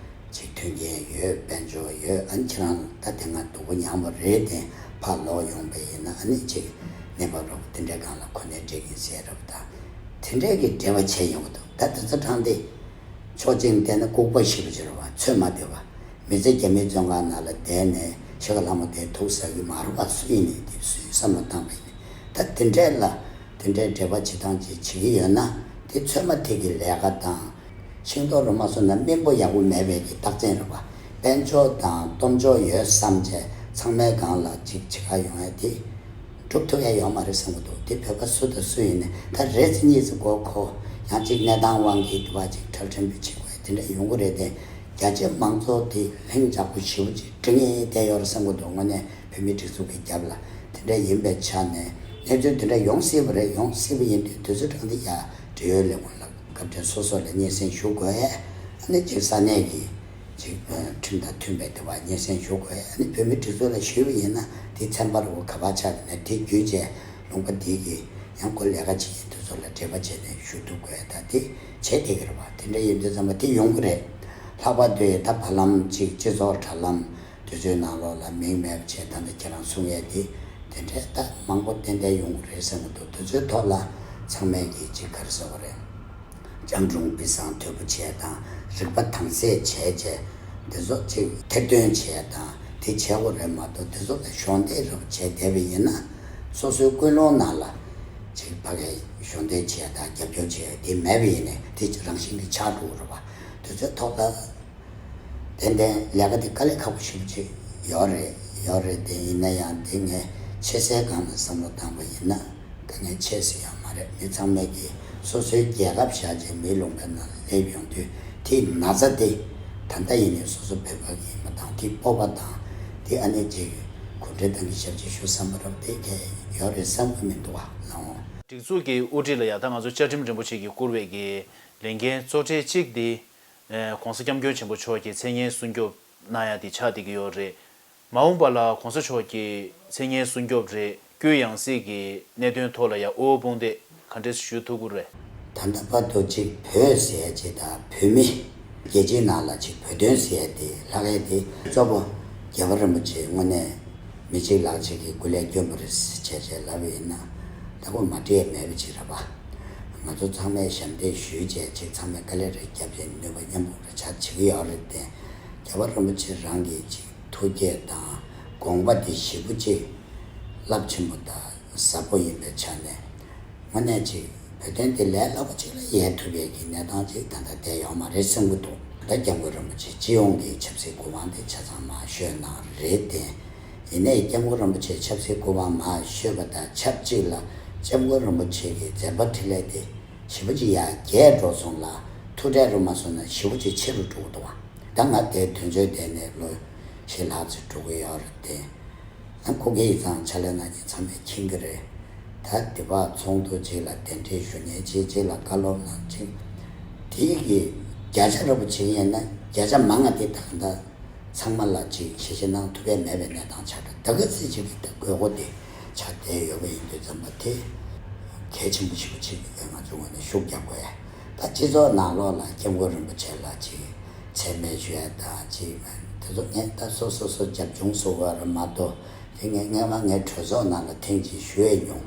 ཅིག་མཐུན་རྐྱེན་ཡོད། དཔལ་འབྱོར་ཡོད། ཨ་ནི་ཁྱེད་རང་ད་དེ་སྔ་སྡུག་པོ་མྱངས་པ་རེད་དེ། ཕར་ལོག་ཡོང་པ་ཡིན་ན་ཨ་ནི་ཅིག་གནས་བབ་རོགས་དེ་འདྲའི་སྒང་ལ་གོ་གནས་སྤྲད་ཀྱིན་ཟེར་རོགས་ད། དེ་འདྲའི་གི་འབྲེལ་བ་བྱས་ཡོང་གི་འདུག་ད་དེ་ཚོ་དྲངས་ཏེ། ཕྱོགས་གཅིག་ནས་བལྟས་ན་ལྐུགས་པ་ཞེ་པོ་ཅིག་རེད་བ། ཚོད་མ་ལྟོས་པ། མི་ཚེ་རྒྱ་མིའི་བཙོན་ཁང་ནང་ལ་བསྡད་ནས་ཤི་ཁ་ལྷ་མོ་དེ་ཐུག་ཟ་གི་མ་རེད་བ། སུ་ཡིན་ནའི་དེ་སུའི་བསམ་བློ་བཏང་པ་ཡིན་ནའི་ད་དེ་འདྲས་ལ་དེ་འདྲས་འབྲེལ་བ་བྱེད་སྟངས་ཅིག་བྱེད་ཀྱི་ཡོད་ན་དེ་ཚོད་མ་ཐིག་གི་ལས་ཀ་དང་། ཤིང་ཏོག་རུ་མ་སོང་ན་སྨིན་པོ་ཡག་པོ་མེད་པའི་གི་རྟགས་མཚན་རེད་བ། དཔལ་འབྱོར་དང་སྟོབས་འབྱོར་ཡོད་བསམ་བྱས་ཚང་མའི་སྒང་ལ་ཅིག་བྱེད་ག་ཡོང་ཡ་དེ། སྒྲུབ་ཐུབ་ཡ་ཡོད་མ་རེད་བསམ་གྱི་འདུག་དེ་བོད་པ་སུ་དང་སུ་ཡིན་ནའི་ད་རེ་ཙམ་གཉིས་ཙམ་མགོ་འཁོར། ཡང་ཅིག་གནས་སྟངས་དབང་གིས་དུ་བ་ཅིག་ཁྲལ་ཕྲན་བུ་བྱེད་དགོས་དེ་འདྲ་ཡོང་གི་རེད་དེ། རྒྱ་ཆེ་མང་ཚོགས་དེ་ལྷིང་འཇགས་པོ་ཞེ་པོ་ཅིག་འགྲིག་ངེས་བསྡད་ཡོད་རེད་བསམ་གྱི་འདུག་དངོས་གནས་བོད་མི་སྒྲིག་འཛུགས་ཀྱི་རྒྱབ་ལ་དེ་འདྲ་ཡིན་པའི་ཆ་ནས་གནས་ཚུལ་དེ་འདྲ་ཡོང་སྲིད་པ་རེད། ཡོང་སྲིད་པ་ཡིན་དུས་དུས་ཚོད་དྲངས་ཏེ་ཡ་འབྲེལ་ཡོད་ལས་ཁུངས་ལ་སྐབས་དེར་སོ་སོ་ལ་སྙན་སེང་ཞུ་དགོས། ཨ་ནི་ཅིག་ས་གནས་ཀྱི་ཅིག་ཁྲིམས་དང་མཐུན་པའི་དེ་བ་སྙན་སེང་ཞུ་དགོས། ཨ་ནི་བོད་མི་སྒྲིག་འཛུགས་ལ་ཞུས་པ་ཡིན་ན་དེ་ཚན་པ་རུ་ག་པར་ཆགས་ནས་དེ་བརྒྱུད་བྱས་ལུང་པ་འདི་གི་ཡང་ཁོ་ལས་ཀ་བྱེད་ཡས་དེ་ཚོ་ལ་འབྲེལ་བ་བྱས་ནས་ཞུ་ཐུབ་དགོས། ད་དེ་བྱས་བསྡད་ཀྱི་རེད་བ། དེ་འདྲ་ཡིན་དུས་ཙམ་པ་དེ་ཡོང་གི་རེད། ལྷག་པར་དུ་ད་བར་ལམ་ཅིག་སྤྱི་ཚོགས་དྲ་ལམ་དེ་ཚོའི་ནང་ལོགས་ལ་མིང་མེད་པ་བྱས་ད་ལྟ་ཁྱེད་རང་གསུང་ཡས་དེ་དེ་འདྲའི་ད་མང་པོ་ཏན་ཏན་ཡོང་གི་རེད་བསམ་གྱི་འདུག་དེ་ཚོའི་ཐོག་ལ་ཚང་མས་ཀྱིས་ཅིག་ག་རེ་ཟེར་བ་རེད། སྤྱང་གྲུང་སྤུས་བཟང་དོད་པོ་བྱས་དང་རིག་པ་དྭངས་གསལ་བྱས་བྱས་འདི་ཚོ་ཅིག་ཐེར་འདོན་བྱས་དང་དེ་བྱས་དགོས་རེད་མ་གཏོགས་འདི་ཚོ་ལ་གཞོགས་འདེགས་རོགས་བྱས་བསྡད་པ་ཡིན་ན་སོ་སོའི་ཀུན་སློང་ནང་ལ་ཅིག་ཕ་གིའི་གཞོགས་འདེགས་བྱས་དང་རྒྱབ་སྐྱོར་བྱས་དེ་མེད་པ་ཡིན་ནའི་དེ་རང་བཞིན་གྱིས་ཆགས་འགྲོ་གི་རེད་བ། འདི་ཚོའི་ཐོག་ལ་ཏན་ཏན་ལས་ཀ་དེ་དཀའ་ལས་ཁག་པོ་ཞེ་པོ་ཅིག་ཡོད་རེད། ཡོད་རེད་དེ་ཡིན་ན་ཡང་དེ་ངས་ཆེ་སའི་སྒང་ལ་བསམ་བློ་བཏང་པ་ཡིན་ན། དཀའ་ངལ་ཆེ་ཟེར་ཡང་མ་རེད། མི་ཚང་མས་ཀྱིས་སོ་སོའི་རྒྱལ་ཁབ་བཞག་བྱས་མིའི་ལུང་པའི་ནང་སླེབས་ཡོང་དུས་དེའི་ན་ཚ་དེ་ད་ལྟ་ཡིན་ནའི་སོ་སོ་བོད་པ་ཡིན་པ་དང་དེའི་སྤོབས་པ་དང་དེ་ཨ་ནེ་ཅིག་གུ་འབྲེལ་དང་གི་ཞབས་ཕྱི་ཞུ་བསམ་པ་རབ་དེ་གས་ཡོད་རེད་བསམ་གི་མི་འདུག་བ་ལགས་འོང་། སྒྲིག་འཛུགས་ཀྱི་དབུ་ཁྲིད་ལ་ཡ་ད་ང་ཚོ་བཅའ་ཁྲིམས་རིན་པོ་ཆེ་གིས་བསྐུར་བའི་གི་ལས་འགན་གཙོ་གྲས་གཅིག་དེ་༸གོང་ས་༸སྐྱབས་མགོན་ཆེན་པོ་མཆོག་གི་མཚན་སྙན་སྲུང་སྐྱོབ་གནང་ཡ་དེ་ཆགས་བསྡད་ཀྱི་ཡོད་རེད། མ་འོངས་པ་ལ་གོང་ས་མཆོག་གི་མཚན་སྙན་སྲུང་སྐྱོབ་རེད། བཀོད་ཡང་སྲིད་ཀྱི་གནད་དོན་ཐོག་ལ་ཡང་དབུ་བ་དཔུང་འདེགས་ག་འདྲས་ཞུ་ཐུབ་ཀྱི་རེད། ད་ལྟ་བར་དུ་གཅིག་བོད་ཟེར་ཡ་གཅིག་དང་བོད་མི་རྒྱལ་སྤྱིའི་ནང་ལ་གཅིག་བོད་དོན་ཟེར་ཡ་དེ་ལྷག་ཡ་དེ་གཙོ་བོ་རྒྱལ་བ་རིན་པོ་ཆེ་དངོས་གནས་མི་གཅིག་ལག་གཅིག་གིས་སྐུ་ལས་བསྐྱོན་པ་རེད་ཟེར་བྱས་བྱས་ལབ་པ་ཡིན་ན། ད་ཁོ་མ་བྲིས་ཡ་མེད་པ་གཅིག་རེད་པ། ང་ཚོ་ཚང་མས་ཞབས་འདེགས་ཞུས་བྱས་གཅིག་ཚང་མས་དཀའ་ལས་རེ་བརྒྱབ་བྱས་ནུས་པ་མཉམ་སྤུངས་རེ་བྱ་བྱེད་ཀྱི་ཡོད་རེད་དེ། རྒྱལ་བ་རིན་པོ་ཆེ་རང་གི་གཅིག་ཐུགས་བསྐྱེད་དང་དགོངས་པ་དེ་ཞེ་པོ་ཅིག་རླབས་ཆེན་པོ་དང་ཟབ་པོ་ཡིན་པའི་ཆ་ནས། དངོས་གནས་ཅིག་བོད་དོན་དེ་ལས་སླ་པོ་ཅིག་ལ་ཡལ་ཐུབ་པའི་གི་གནས་སྟངས་ཅིག་ད་ལྟ་བསྡད་ཡོད་མ་རེད་བསམ་གྱི་འདུག་ད་སྐྱབས་མགོན་རིན་པོ་ཆེ་སྤྱི་ཡོངས་ཀྱི་ཆབ་སྲིད་སྐུ་དབང་དེ་ཆ་ཚང་མར་ཤོད་གནང་རེད་དེ། ཡིན་ནའི་སྐྱབས་མགོན་རིན་པོ་ཆེ་ཆབ་སྲིད་སྐུ་དབང་མར་ཤོད་པ་དང་ཆབས་ཅིག་ལ་སྐྱབས་མགོན་རིན་པོ་ཆེ་གི་མཛད་པ་འཕྲིན་ལས་དེ་ཞེ་པོ་ཅིག་ཡར་རྒྱས་འགྲོ་སོང་ལ། ཐུགས་ཁྲལ་རུ་མ་སོང་ན་ཞེ་པོ་ཅིག་ཆེ་རུ་འགྲོ་གི་འདུག་བ། ད་ང་དེ་དུས་ཚོད་དེ་ནས་ལོ་ཕྱེད་ལྷག་ཙམ་འགྲོ་གི་ཡོད་རེད་དེ། ཨ་ཁུ་གེ་ཡིག་ཚང་ཕྱག་ལས་གནང་མཁན་ཚང་མས་མཁྱེན་གྱི་རེད། ད་དེ་བར་ཚོགས་འདུ་གཅིག་ལ་གདན་འདྲེན་ཞུ་མཁན་གཅིག་གཅིག་ལ་བཀའ་སློབ་གནང་གཅིག་དེ་གི་བརྒྱ་ཆ་རེ་བ་བྱེད་ཀྱི་ཡིན་ན་བརྒྱ་ཆ་མང་བ་དེ་ད་ལྟ་ཚང་མ་ལ་གཅིག་ཞལ་བཞེས་གནང་ཐུབ་ཡ་མེད་པའི་གནས་སྟངས་ཆགས་འདུག་ད་ག་ཚོད་ཅིག་གི་ད་དགོས་མཁོ་དེ་ཆགས་བསྡད་ཡོད་པ་ཡིན་དུས་ཙམ་པ་དེ་གལ་ཆེན་པོ་ཞེ་པོ་ཅིག་ང་ཚོའི་ངོས་ནས་ཤུགས་རྒྱབ་དགོས་ཡ། ད་སྤྱི་ཚོགས་ནང་ལོགས་ལ་སྐྱབས་མགོན་རིན་པོ་ཆེ་ལ་ཅིག་མཚན་སྨད་ཞུ་ཡ་དང་ཅིག་དེ་ཚོ་ངས་ད་སོ་སོ་སོ་རྒྱབ་ལྗོངས་སུ་བ་ར་མ་གཏོགས་དེ་ངས་སྔན་མ་ངའི་གྲོས་ཚོགས་ནང་ལ་ཐེངས་གཅིག་ཞུ་ཡས་མྱོང་།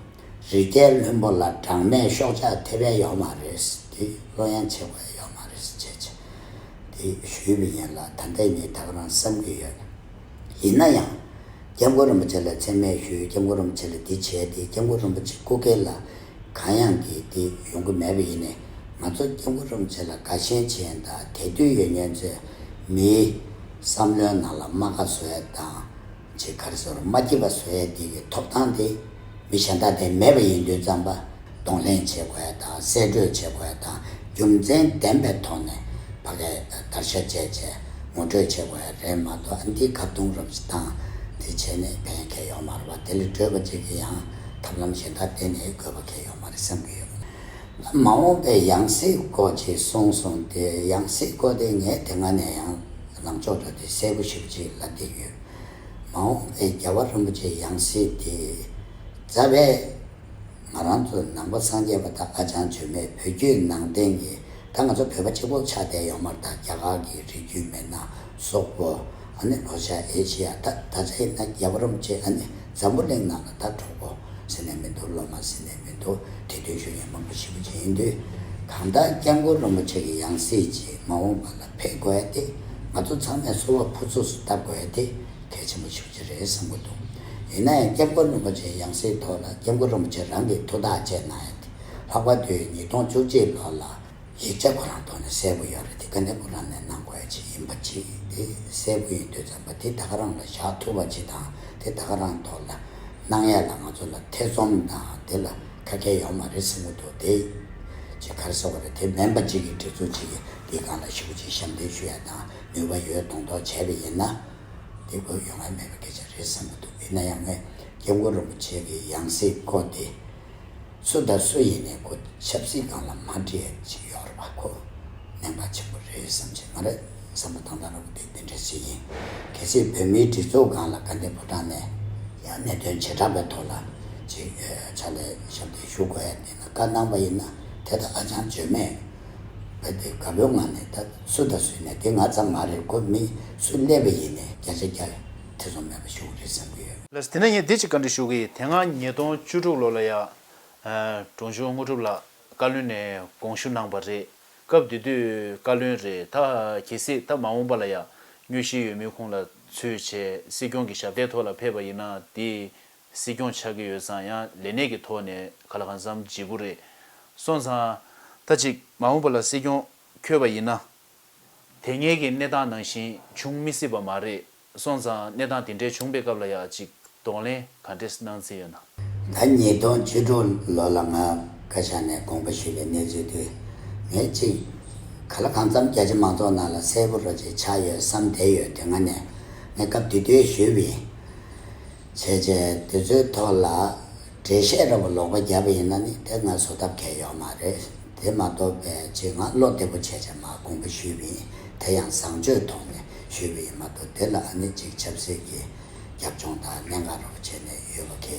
རི་རྒྱལ་ལྷུན་པོ་ལ་གྲངས་མེད་ཤོག་ཆག་ཐེབས་ཡས་ཡོད་མ་རེད། དེ་ལོ་ཡང་བྱེད་དགོས་ཡས་ཡོད་མ་རེད་ཟེར་བྱས་བྱས་དེ་ཞུས་པ་ཡིན་ལ། ད་ལྟ་ངས་ད་ག་རང་བསམ་གྱི་ཡོད། ཡིན་ན་ཡང་། སྐྱབས་མགོན་རིན་པོ་ཆེ་ལ་མཚན་སྨད་ཞུས། སྐྱབས་མགོན་རིན་པོ་ཆེ་ལ་འདི་བྱས་ཏེ་སྐྱབས་མགོན་རིན་པོ་ཆེ་སྐུ་སྒེར་ལ་གང་ཡང་གི་དེ་ཡོང་གི་མེད་པ་ཡིན་ནའི། ང་ཚོ་སྐྱབས་མགོན་རིན་པོ་ཆེ་ལ་དགའ་ཞེན་བྱེད་མཁན་དང་དད་འདུན་ཡོད་མཁན་ཚོས་མིའི་བསམ་བློའི་ནང་ལ་རྨ་ཁ་བཟོ་ཡ་དང་། ཅིག་ག་རེ་ཟེར་རྨ་སྐྱིད་པ་བཟོ་ཡ་དེ་གི་ཐོབ་ཐང་དེ་མི་གཞན་དག་དེ་མེད་པ་ཡིན་དུས་ཙམ་པ། གདོང་ལེན་བྱེད་དགོས་ཡ་དང་གསལ་སྤྲོད་བྱེད་དགོས་ཡ་དང་རྒྱུ་མཚན་ལྡན་པའི་ཐོག་ནས་ཕ་གིར་བརྡར་ཤ་བཅད་བྱས་ངོ་སྤྲོད་བྱེད་དགོས་ཡ་རེད་མ་གཏོགས། ཨ་འདི་ཁ་བརྡུང་རབས་ཅིག་བཏང་དེ་བྱས་ནས་ཕན་ཁེ་ཡོད་མ་རེད་པ། དེ་ལས་སྤྲོས་པ་ཅིག་གིས་ཡང་ཐབས་ལམ་གཞན་དག་དེ་ནས་དགོས་པ་ཁེ་ཡོད་མ་རེད་བསམ་གྱི་ཡོད། མ་འོངས་པའི་ཡང་སྲིད་སྐོར་ཅིག་གསུངས་སོང་སྟེ། ཡང་སྲིད་སྐོར་དེ་ངས་དེ་སྔ་ནས་ཡང་ལངས་ཕྱོགས་འདྲ་དེ་གསལ་པོ་ཞེ་པོ་ཅིག་ལབ་བསྡད་ཡོད། མ་འོངས་པའི་རྒྱལ་བ་རིན་པོ་ཆེའི་ཡང་སྲིད་དེ་རྩ་བའི་ང་རང་ཚོ་ནང་པ་སངས་རྒྱས་པ་དང་ཨ་ཅང་བཅོས་མའི་བོད་བརྒྱུད་ནང་བསྟན་གྱི། ད་ང་ཚོ་བོད་པ་གཅིག་པོ་ཆགས་བསྡད་ཡོད་མ་རེད། ད་རྒྱ་གར་གྱི་རིགས་རྒྱུད་མི་སྣ་སོག་པོ། ཨ་ནི་ལྷོ་ཤར་ཨེ་ཤི་ཡ། ད་ད་ཆ་ཡིན་ན་རྒྱལ་བ་རིན་པོ་ཆེ་ཨ་ནི་འཛམ་བུ་གླིང་ནང་ལ་ད་གྲོགས་པོ་ཟེར་ནས་མི་འདུག་སློབ་མ་ཟེར་ནས་མི་འདུག་དེ་དུས་ཞུ་མཁན་མང་པོ་ཞེ་པོ་ཅིག་ཡིན་དུས། གང་ལྟར་སྐྱབས་མགོན་རིན་པོ་ཆེ་གི་ཡང་སྲིད་ཅིག་མ་འོངས་པ་ལ་ཕེབས་དགོས་ཡ་དེ་ང་ཚོ་ཚང་མས་གསོལ་བ་ཕུར་ཚུགས་སུ་བཏབ་དགོས་ཡ་དེ་གལ་ཆེན་པོ་ཞེ་པོ་ཅིག་རེད་བསམ་གྱི་འདུག་ཡིན་ན་ཡང་སྐྱབས་མགོན་རིན་པོ་ཆེའི་ཡང་སྲིད་ཐོག་ལ་སྐྱབས་མགོན་རིན་པོ་ཆེ་རང་གིས་ཐུགས་ཐག་བཅད་གནང་ཡ་དེ་ལྷག་པར་དུ་ཉིས་སྟོང་བཅུ་གཅིག་ལོ་ལ། ཡིག་ཆ་ཁོ་རང་ཐོག་ནས་གསལ་པོ་ཡོད་རེད། དེ་དཀའ་ལས་ཁོ་རང་ནས་གནང་དགོས་ཡ་ཅིག་ཡིན་པ་ཅིག་དེ་གསལ་པོ་ཡིན་དུས་ཙམ་པ་དེ་ད་ག་རང་ལ་བཞག་ཐུབ་པ་ཅིག་དང་། དེ་ད་ག་རང་ཐོག་ལ་གནང་ཡ་ལ་ང་ཚོ་ལ་ཐེ་ཚོམ་དང་དེ་ལ་ཁ་ཁྱེར་ཡོད་མ་རེད་བསམ་གྱི་འདུག་དེ་ཅིག་ག་རེ་ཟེར་བ་རེད། དེ་མིན་པ་ཅིག་གི་སྒྲིག་འཛུགས་ཅིག་གིས་དེའི་སྒང་ལ་ཞེ་པོ་ཅིག་ཞབས་འདེགས་ཞུ་ཡ་དང་ནུས་པ་ཡོད་མདོག་མདོག་བྱས་པ་ཡིན་ན། དེ་དགོས་ཡོང་ཡ་མེད་པའི་སྐད་ཆ་རེད་བསམ་གྱི་འདུག་ཡིན་ན་ཡང་ངས་སྐྱབས་མགོན་རིན་པོ་ཆེ་གི་ཡང་སྲིད་སྐོར་དེ། སུ་དང་སུ་ཡིན་ནའི་ཁོ་ཆབ་སྲིད་སྒང་ལ་མ་འགྲིག་ཡ་ཅིག་ཡོད་རེད་པ། ཁོ་གནད་འགག་ཆེན་པོ་རེད་བསམ་བྱས། ང་རའི་བསམ་བློ་བཏང་སྟངས་ར་བ་དེ་དེ་འདྲ་ཞིག་ཡིན། གལ་སྲིད་བོད་མིའི་སྒྲིག་འཛུགས་སྒང་ལ་དགའ་ལྡན་ཕོ་བྲང་ནས་ཡང་གནད་དོན་བྱེ་བྲག་པའི་ཐོག་ལ་ཅིག་ཕྱག་ལས་ཞབས་འདེགས་ཞུ་དགོས་ཡ་དེ་ན་བཀའ་གནང་པ་ཡིན་ན། དེ་ལྟར་ཨ་ཅང་བཅོས་མས་བོད་དེ་དགའ་པོའི་ངང་ནས། ད་སུ་དང་སུ་ཡིན་ནའི་དེ་ང་ཙམ་མ་རེད། ཁོ་མི་སུ་སླེབས་པ་ཡིན་ནའི་བརྒྱ་ཆ་བརྒྱ་ཐེ་ཚོམ་མེད་པ་ཞུ་གི་རེད་བསམ་གྱི་ཡོད། ལགས་སོ། དེ་ནས་ངས་འདི་ཅིག་བཀའ་འདྲི་ཞུ་གི་ཡིན། དེ་སྔ་ཉིས་སྟོང་བཅུ་དྲུག་ལོ་ལ་ཡ། ཨ། དྲུང་ཆེ་དངོས་གྲུབ་ལགས་བཀའ་བློན་ནས་དགོངས་ཞུ་གནང་བ་རེད། སྐབས་དེ་དུས་བཀའ་བློན་རེད། ད་གལ་སྲིད་ད་མ་འོངས་པ་ལ་ཡ་དངོས་གཞིའི་འོས་མིའི་ཁོངས་ལ་ཚུད་བྱས་སྲིད་སྐྱོང་གི་ཞབས་སྟེགས་ཐོག་ལ་ཕེབས་པ་ཡིན་ན། དེ་སྲིད་སྐྱོང་ཆགས་ཀྱི་ཡོད་ཙང་ཡང་ལས་གནས་ཀྱི་ཐོག་ནས་ག་ལ་གང་འཚམ་བརྗེ་པོ་རེད། སོང་ཙང་ད་ཅིག་མ་འོངས་པ་ལ་སྲིད་སྐྱོང་འཁོད་པ་ཡིན་ན། དེ་སྔའི་གི་གནས་སྟངས་ནང་བཞིན་འབྱུང་མི་སྲིད་པ་མ་རེད། སོང་ཙང་གནས་སྟངས་དེ་འདྲའི་བྱུང་པའི་སྐབས་ལ་ཡ་ཅིག་གདོང་ལེན་ག་འདྲས་གནང་རྩིས་ཡོད་ན། ད་ཉིས་སྟོང་བཅུ་དྲུག་ལོ་ལ་ང་བཀའ་ཤག་ནས་དགོངས་པ་ཞུས་པའི་གནས་ཚུལ་དུས། ངས་ཅིག་ག་ལ་གང་འཚམ་རྒྱ་ཆེ་མང་ཚོགས་ནང་ལ་གསལ་པོ་ར་ཅིག་ཆགས་ཡོད་བསམ་བསྡད་ཡོད། དེ་སྔ་ནས་ངས་སྐབས་དེ་དུས་ཞུས་པ་ཡིན། བྱས་རྗེས་དེ་ཚོའི་ཐོག་ལ་འགྲེལ་བཤད་ར་བ་ལོག་པ་བརྒྱབ་པ་ཡིན་ན་ནི་དེ་ང་བཟོ་ཐབས་གལ་ཡོད་མ་རེད། དེ་མ་གཏོགས་པའི་ཅིག་ང་བློ་བདེ་པོ་བྱས་བྱས་མར་དགོངས་པ་ཞུས་པ་ཡིན། དེ་ཡང་བཟང་སྤྱོད་ཐོག་ནས་ཞུས་པ་ཡིན་མ་གཏོགས། དེ་ལ་ཨ་ནི་ཅིག་ཆབ་སྲིད་ཀྱི་ རྒྱབ་ལྗོངས་དང་གནད་འགག་རོགས་བྱས་ནས་ཡོད་པ་གི་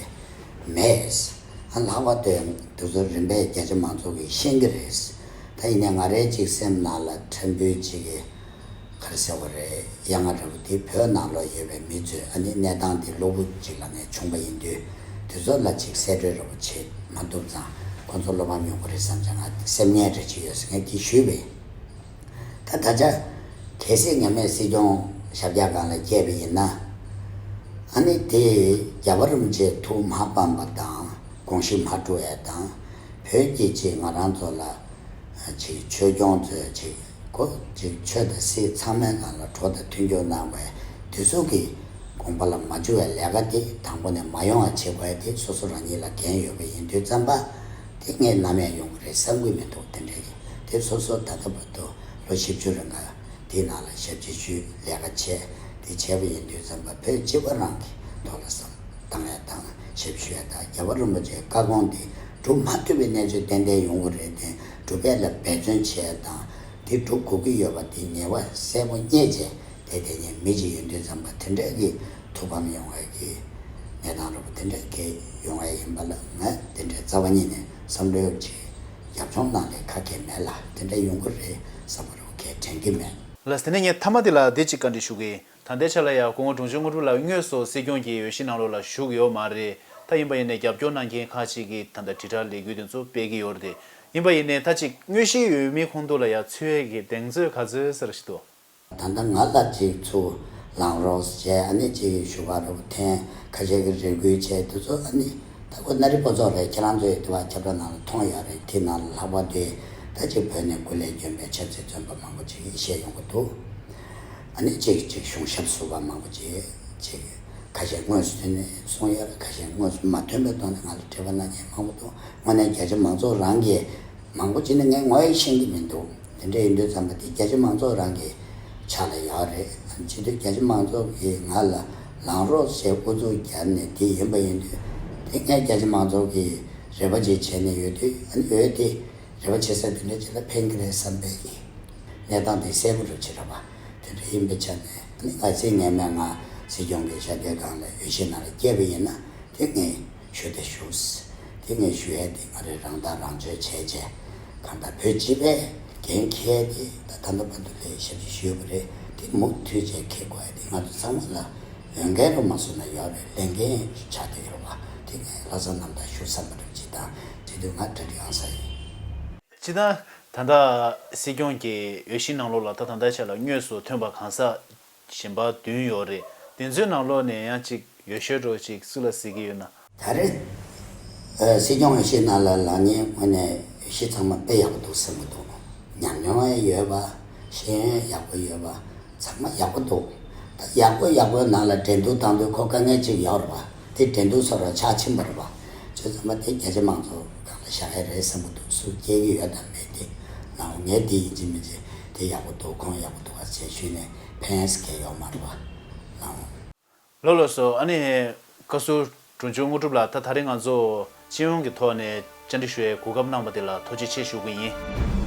མེད། ཨ་ལྷག་པར་དུ་དེ་ཚོ་རིམ་པས་རྒྱ་ཆེ་མང་ཚོགས་ཀྱིས་ཤེས་ཀྱི་རེད། ད་ཡིན་ནའི་ང་རའི་ཅིག་སེམས་ནང་ལ་ཕྲན་བུ་ཅིག་གི་ག་རེ་ཟེར་བ་རེད། ཡ་ང་འདྲ་པོ་དེ་བོད་ནང་ལོགས་ཡོད་པའི་མི་ཚོས་ཨ་ནི་གནས་སྟངས་འདི་གློ་བུར་ཅིག་ལ་ངས་བྱུང་པ་ཡིན་དུས། དེ་ཚོ་ལ་ཅིག་གསལ་སྤྲོད་རོགས་བྱེད་མ་ཐུབ་ཙང་ཁོང་ཚོ་བློ་ཕམ་ཡོང་གི་རེད་བསམ་ཙང་ང་སེམས་ངལ་འདྲ་ཅིག་ཡོད་ཟེར་ངས་དེ་ཞུས་པས། ད་ད་ཆ་གལ་སྲིད་ངེས་མེད་སྲིད་སྐྱོང་ཞབས་རྒྱག་སྒང་ལ་བསྐྱལ་བ་ཡིན་ན། ཨ་ནི་དེ་རྒྱལ་བ་རིན་པོ་ཆེ་ཐུགས་མ་ཕམ་པ་དང་དགོངས་གཞི་མ་བཀྲུ་བ་དང་། བོད་ཀྱི་ཅིག་ང་རང་ཚོ་ལ་ཅིག་ཆོས་སྐྱོང་ཚོས་ཅིག་གོ་ཅིག་ཆོས་དང་སྲིད་ཚང་མའི་སྒང་ལ་གྲོགས་དང་མཐུན་འགྱུར་གནང་བའི་དེ་ཚོ་གི་དགོངས་པ་ལ་མ་འཇུ་བའི་ལས་ཀ་དེ་དང་པོ་ནས་མ་ཡོང་བ་བྱེད་དགོས་དེ་སོ་སོ་རང་ཉིད་ལ་འགན་ཡོད་པ་ཡིན་དུས་ཙམ་པ། དེ་ངས་ནམ་ཡང་ཡོང་གི་རེད་བསམ་གྱི་མི་འདུག་དེ་འདྲ་གི་དེ་སོ་སོ་ད་ལྟ་བར་དུ་ལོ་བཞི་བཅུ་རིང་ག་དེའི་ནང་ལ་ཞབས་ཕྱི་ཞུས་ལས་ཀ་བྱས་དེ་བྱས་པ་ཡིན་དུས་ཙམ་པ་བོད་སྤྱི་པ་རང་གི་ཐོག་ལ་བསམ་བཏང་ཡ་དང་ཞབས་ཞུ་ཡ་དང་རྒྱལ་བ་རིན་པོ་ཆེའི་བཀའ་དགོངས་དེ་སྒྲུབ་མ་ཐུབ་པའི་གནས་ཚུལ་ཏན་ཏན་ཡོང་གི་རེད་དེ་སྒྲུབ་ཡ་ལ་འབད་བརྩོན་བྱས་ཡ་དང་དེ་སྒྲུབ་དགོས་ཀྱི་ཡོད་པ་དེ་ངེས་པ་གསལ་པོ་རྙེད་བྱས། དེ་དེ་ཉིད་མི་གཅིག་ཡོད་དུས་ཙམ་པ་དེ་འདྲས་ཀྱི་ཐུགས་ཕམ་ཡོང་བའི་གི་གནས་སྟངས་རུ་དེ་འདྲས་ཀྱི་ཡོང་བའི་ཡིན་པ་ལ་ང་དེ་འདྲས་རྩ་བ་ཉིད་ནས་བསམ་བློའི་ཅིག་རྒྱབ་ལྗོངས་ནང་ལས་ཁ་གས་མེད་ལ་དེ་འདྲས་ཡོང་གི་རེད་བསམ་པ་རུ་གས་དྲན་གྱི་མེད། ལགས་དེ་ནས་ངས་མཐའ་མ་དེ་ལ་འདི་གཅིག་བཀའ་འདྲི་ཞུ་གི་ཡིན། ད་ལྟའི་ཆ་ལ་ཡ་སྐུ་ངོ་དྲུང་ཆེ་དངོས་གྲུབ་ལགས་དངོས་སུ་སྲིད་སྐྱོང་གི་འོས་གཞི་ནང་ལོགས་ལ་ཞུགས་ཡོད་མ་རེད། ད་ཡིན་པ་ཡིན་ནའི་རྒྱབ་སྐྱོར་གནང་མཁན་ཁག་ཅིག་གིས་ད་ལྟ་དྲིལ་བསྒྲགས་ལས་འགུལ་དེ་ཚོ་སྤེལ་གྱི་ཡོད་རེད། ཡིན་པ་ཡིན་ནའི་ད་ཅིག་དངོས་གཞིའི་འོས་མིའི་ཁོངས་གཏོགས་ལ་ཡ་ཚུད་ཡས་ཀྱི་གདེང་ཚོད་ག་ཚོད་ཟེར་ཞིག་འདུག་ད་ལྟ་ང་ལ་ཅིག་ཚུར་ལངས་རོགས་བྱས་ཨ་ནི་ཅིག་ཞུ་བ་རོགས་འཐེན་ཁ་ཤས་ཀྱི་རེ་སྐུལ་བྱས་དེ་ཚོ་ཨ་ནི་ད་ཁོ་ན་རི་སྤོ་ཚོགས་རེད་ཁྱེད་རང་ཚོའི་དེ་བ་ཁྱབ་བསྒྲགས་ནང་ལ་མཐོང་ཡོད་རེད། དེ་ནང་ལ་ལྷག་པར་དུ་ད་ཅིག་བོད་ནས་སྐུ་ལས་བསྐྱོན་པའི་ཆབ་སྲིད་བཙོན་པ་མང་པོ་ཅིག་བཤད་ཡོང་གི་འདུག་ཨ་ནི་ཅིག་ཅིག་གཞུང་ཞབས་ཟུར་པ་མང་པོ་ཅིག་ཅིག་ཁ་ཤས་དངོས་སུ་ཐོན་ནས་གསུངས་ཡོད་རེད། ཁ་ཤས་དངོས་སུ་མ་ཐོན་པའི་ཐོག་ནས་ང་ལ་དྲི་བ་གནང་མཁན་མང་པོ་འདུག་དངོས་གནས་རྒྱ་ཆེ་མང་ཚོགས་རང་གིས་མང་པོ་ཅིག་ནི་ངས་ངོ་ཡང་ཤེས་ཀྱི་མི་འདུག་དེ་འདྲ་ཡིན་དུས་ཙམ་པ་དེ་རྒྱ་ཆེ་མང་ཚོགས་རང་གི་ཕྱག་ལ་ཡོད་རེད། བྱེད་དུས་རྒྱ་ཆེ་མང་ཚོགས་ཀྱིས་ང་ལ་ལངས་རོགས་ཞེས་ཨུ་ཚུགས་བརྒྱབ་ནས་དེ་ཡིན་པ་ཡིན་དུས་དེ་ངས་རྒྱ་ཆེ་མང་ཚོགས་ཀྱི་རེ་བ་ཅིག་བྱས་ནས་ཡོད་དུས་ཨ་ནི་འོས་དེ་རེ་བ་བྱེད་ས་དེ་འདྲ་ཅིག་ལ་ཕན་གྱི་རེད་བསམ་པའི་གི་གནས་སྟངས་དེ་གསལ་པོ་རུ་ཕྱེ་ར་བ་དེ་འདྲ་ཡིན་པའི་ཆ་ནས་ཨ་ནི་ང་ཚོའི་ངས་མེད་ང་སྲིད་སྐྱོང་གི་ཞབས་སྟེགས་སྒང་ལ་འོས་གཞི་ནང་ལ་བསྐྱལ་བ་ཡིན་ན་དེ་ངས། ཞུ་དེ་ཞུས། དེ་ངས་ཞུ་ཡས་དེ་ང་རེ་རང་ཐག་རང་གཅོད་བྱས་རྗེས་གང་ལྟར་བོད་སྤྱི་པའི་འགན་འཁྱེར་དེ་ད་ད་ལྟ་བར་དུ་ལས་ཞབས་ཕྱི་ཞུས་པ་རེད། དེ་མུ་མཐུད་བྱས་འཁྱེར་དགོས་ཡས་དེ་ང་ཚོ་ཚང་མ་ལ་འོས་འགན་རུ་མ་སོང་ན་ཡོད་རེད། ལས་འགན་ཆགས་བསྡད་ཡོད་པ་དེ་ངས་ལྷག་བསམ་རྣམ་དག་ཞུ་བསམ་པ་རེད་ཅིག་དང་དེ་དུས་ང་གྲ་སྒྲིག་ཨང་ས་ཡིན། སྤྱིར་བཏང་ད་ལྟ་སྲིད་སྐྱོང་གི་འོས་གཞི་ནང་ལོགས་ལ་ད་ད་ལྟའི་ཆ་ལ་དངོས་སུ་ཐོན་པ་གང་ཟག་གཞན་པ་བདུན་ཡོད་རེད། དེ་ཚོའི་ནང་ལོགས་ནས་ཡང་གཅིག་ཡོད་ཤོས་འདྲ་ཅིག་སུ་ལ་གཟིགས་ཀྱི་ཡོད་ན། ད་རེས་ཨ་སྲིད་སྐྱོང་འོས་གཞི་ནང་ལ་ལངས་མཁན་དངོས་གནས་འོས་གཞི་ཚང་མ་དཔེ་ཡག་པོ་འདུག་བསམ་གྱི་འདུག་ཉམས་མྱོང་ཡང་ཡོད་པ། ཤེས་ཡོན་ཡག་པོ་ཡོད་པ། ཚང་མ་ཡག་པོ་འདུག་ད་ཡག་པོ་ཡག་པོའི་ནང་ལ་འགྲན་བསྡུར་བཏང་དུས་ཁོ་དཀའ་ངལ་གཅིག་ཡོད་རེད་པ། དེ་འགྲན་བསྡུར་བཟོ་འདྲ་ཆགས་ཕྱིན་པ་རེད་པ། བྱས་ཙང་མ་དེ་རྒྱ་ཆེ་མང་ཚོ་སྒང་ལ་བཞག་ཡ་རེད་བསམ་གྱི་འདུག་སུ་སྐྱེལ་གྱི་ཡོད་དམ་མེད་དེ་ལའོ། ངས་དེ་ཡིན་གཅིག་མིན་གཅིག་དེ་ཡག་པོ་འདུག་ཁོང་ཡག་པོ་འདུག་ག་ཅེས་ཞུས་ནས་ཕན་ཡས་གལ་ཡོད་མ་རེད་པ། ལའོ། ལགས་ལགས་སོ། ཨ་ནི་བཀའ་ཟུར་དྲུང་ཆེ་དངོས་གྲུབ་ལགས། ད་ད་རེས་ང་ཚོ་སྤྱི་ཡོངས་ཀྱི་ཐོག་ནས་བཅར་འདྲི་ཞུ་ཡའི་གོ་སྐབས་གནང་བ་དེ་ལ་ཐུགས་རྗེ་ཆེ་ཞུ་གི་ཡིན།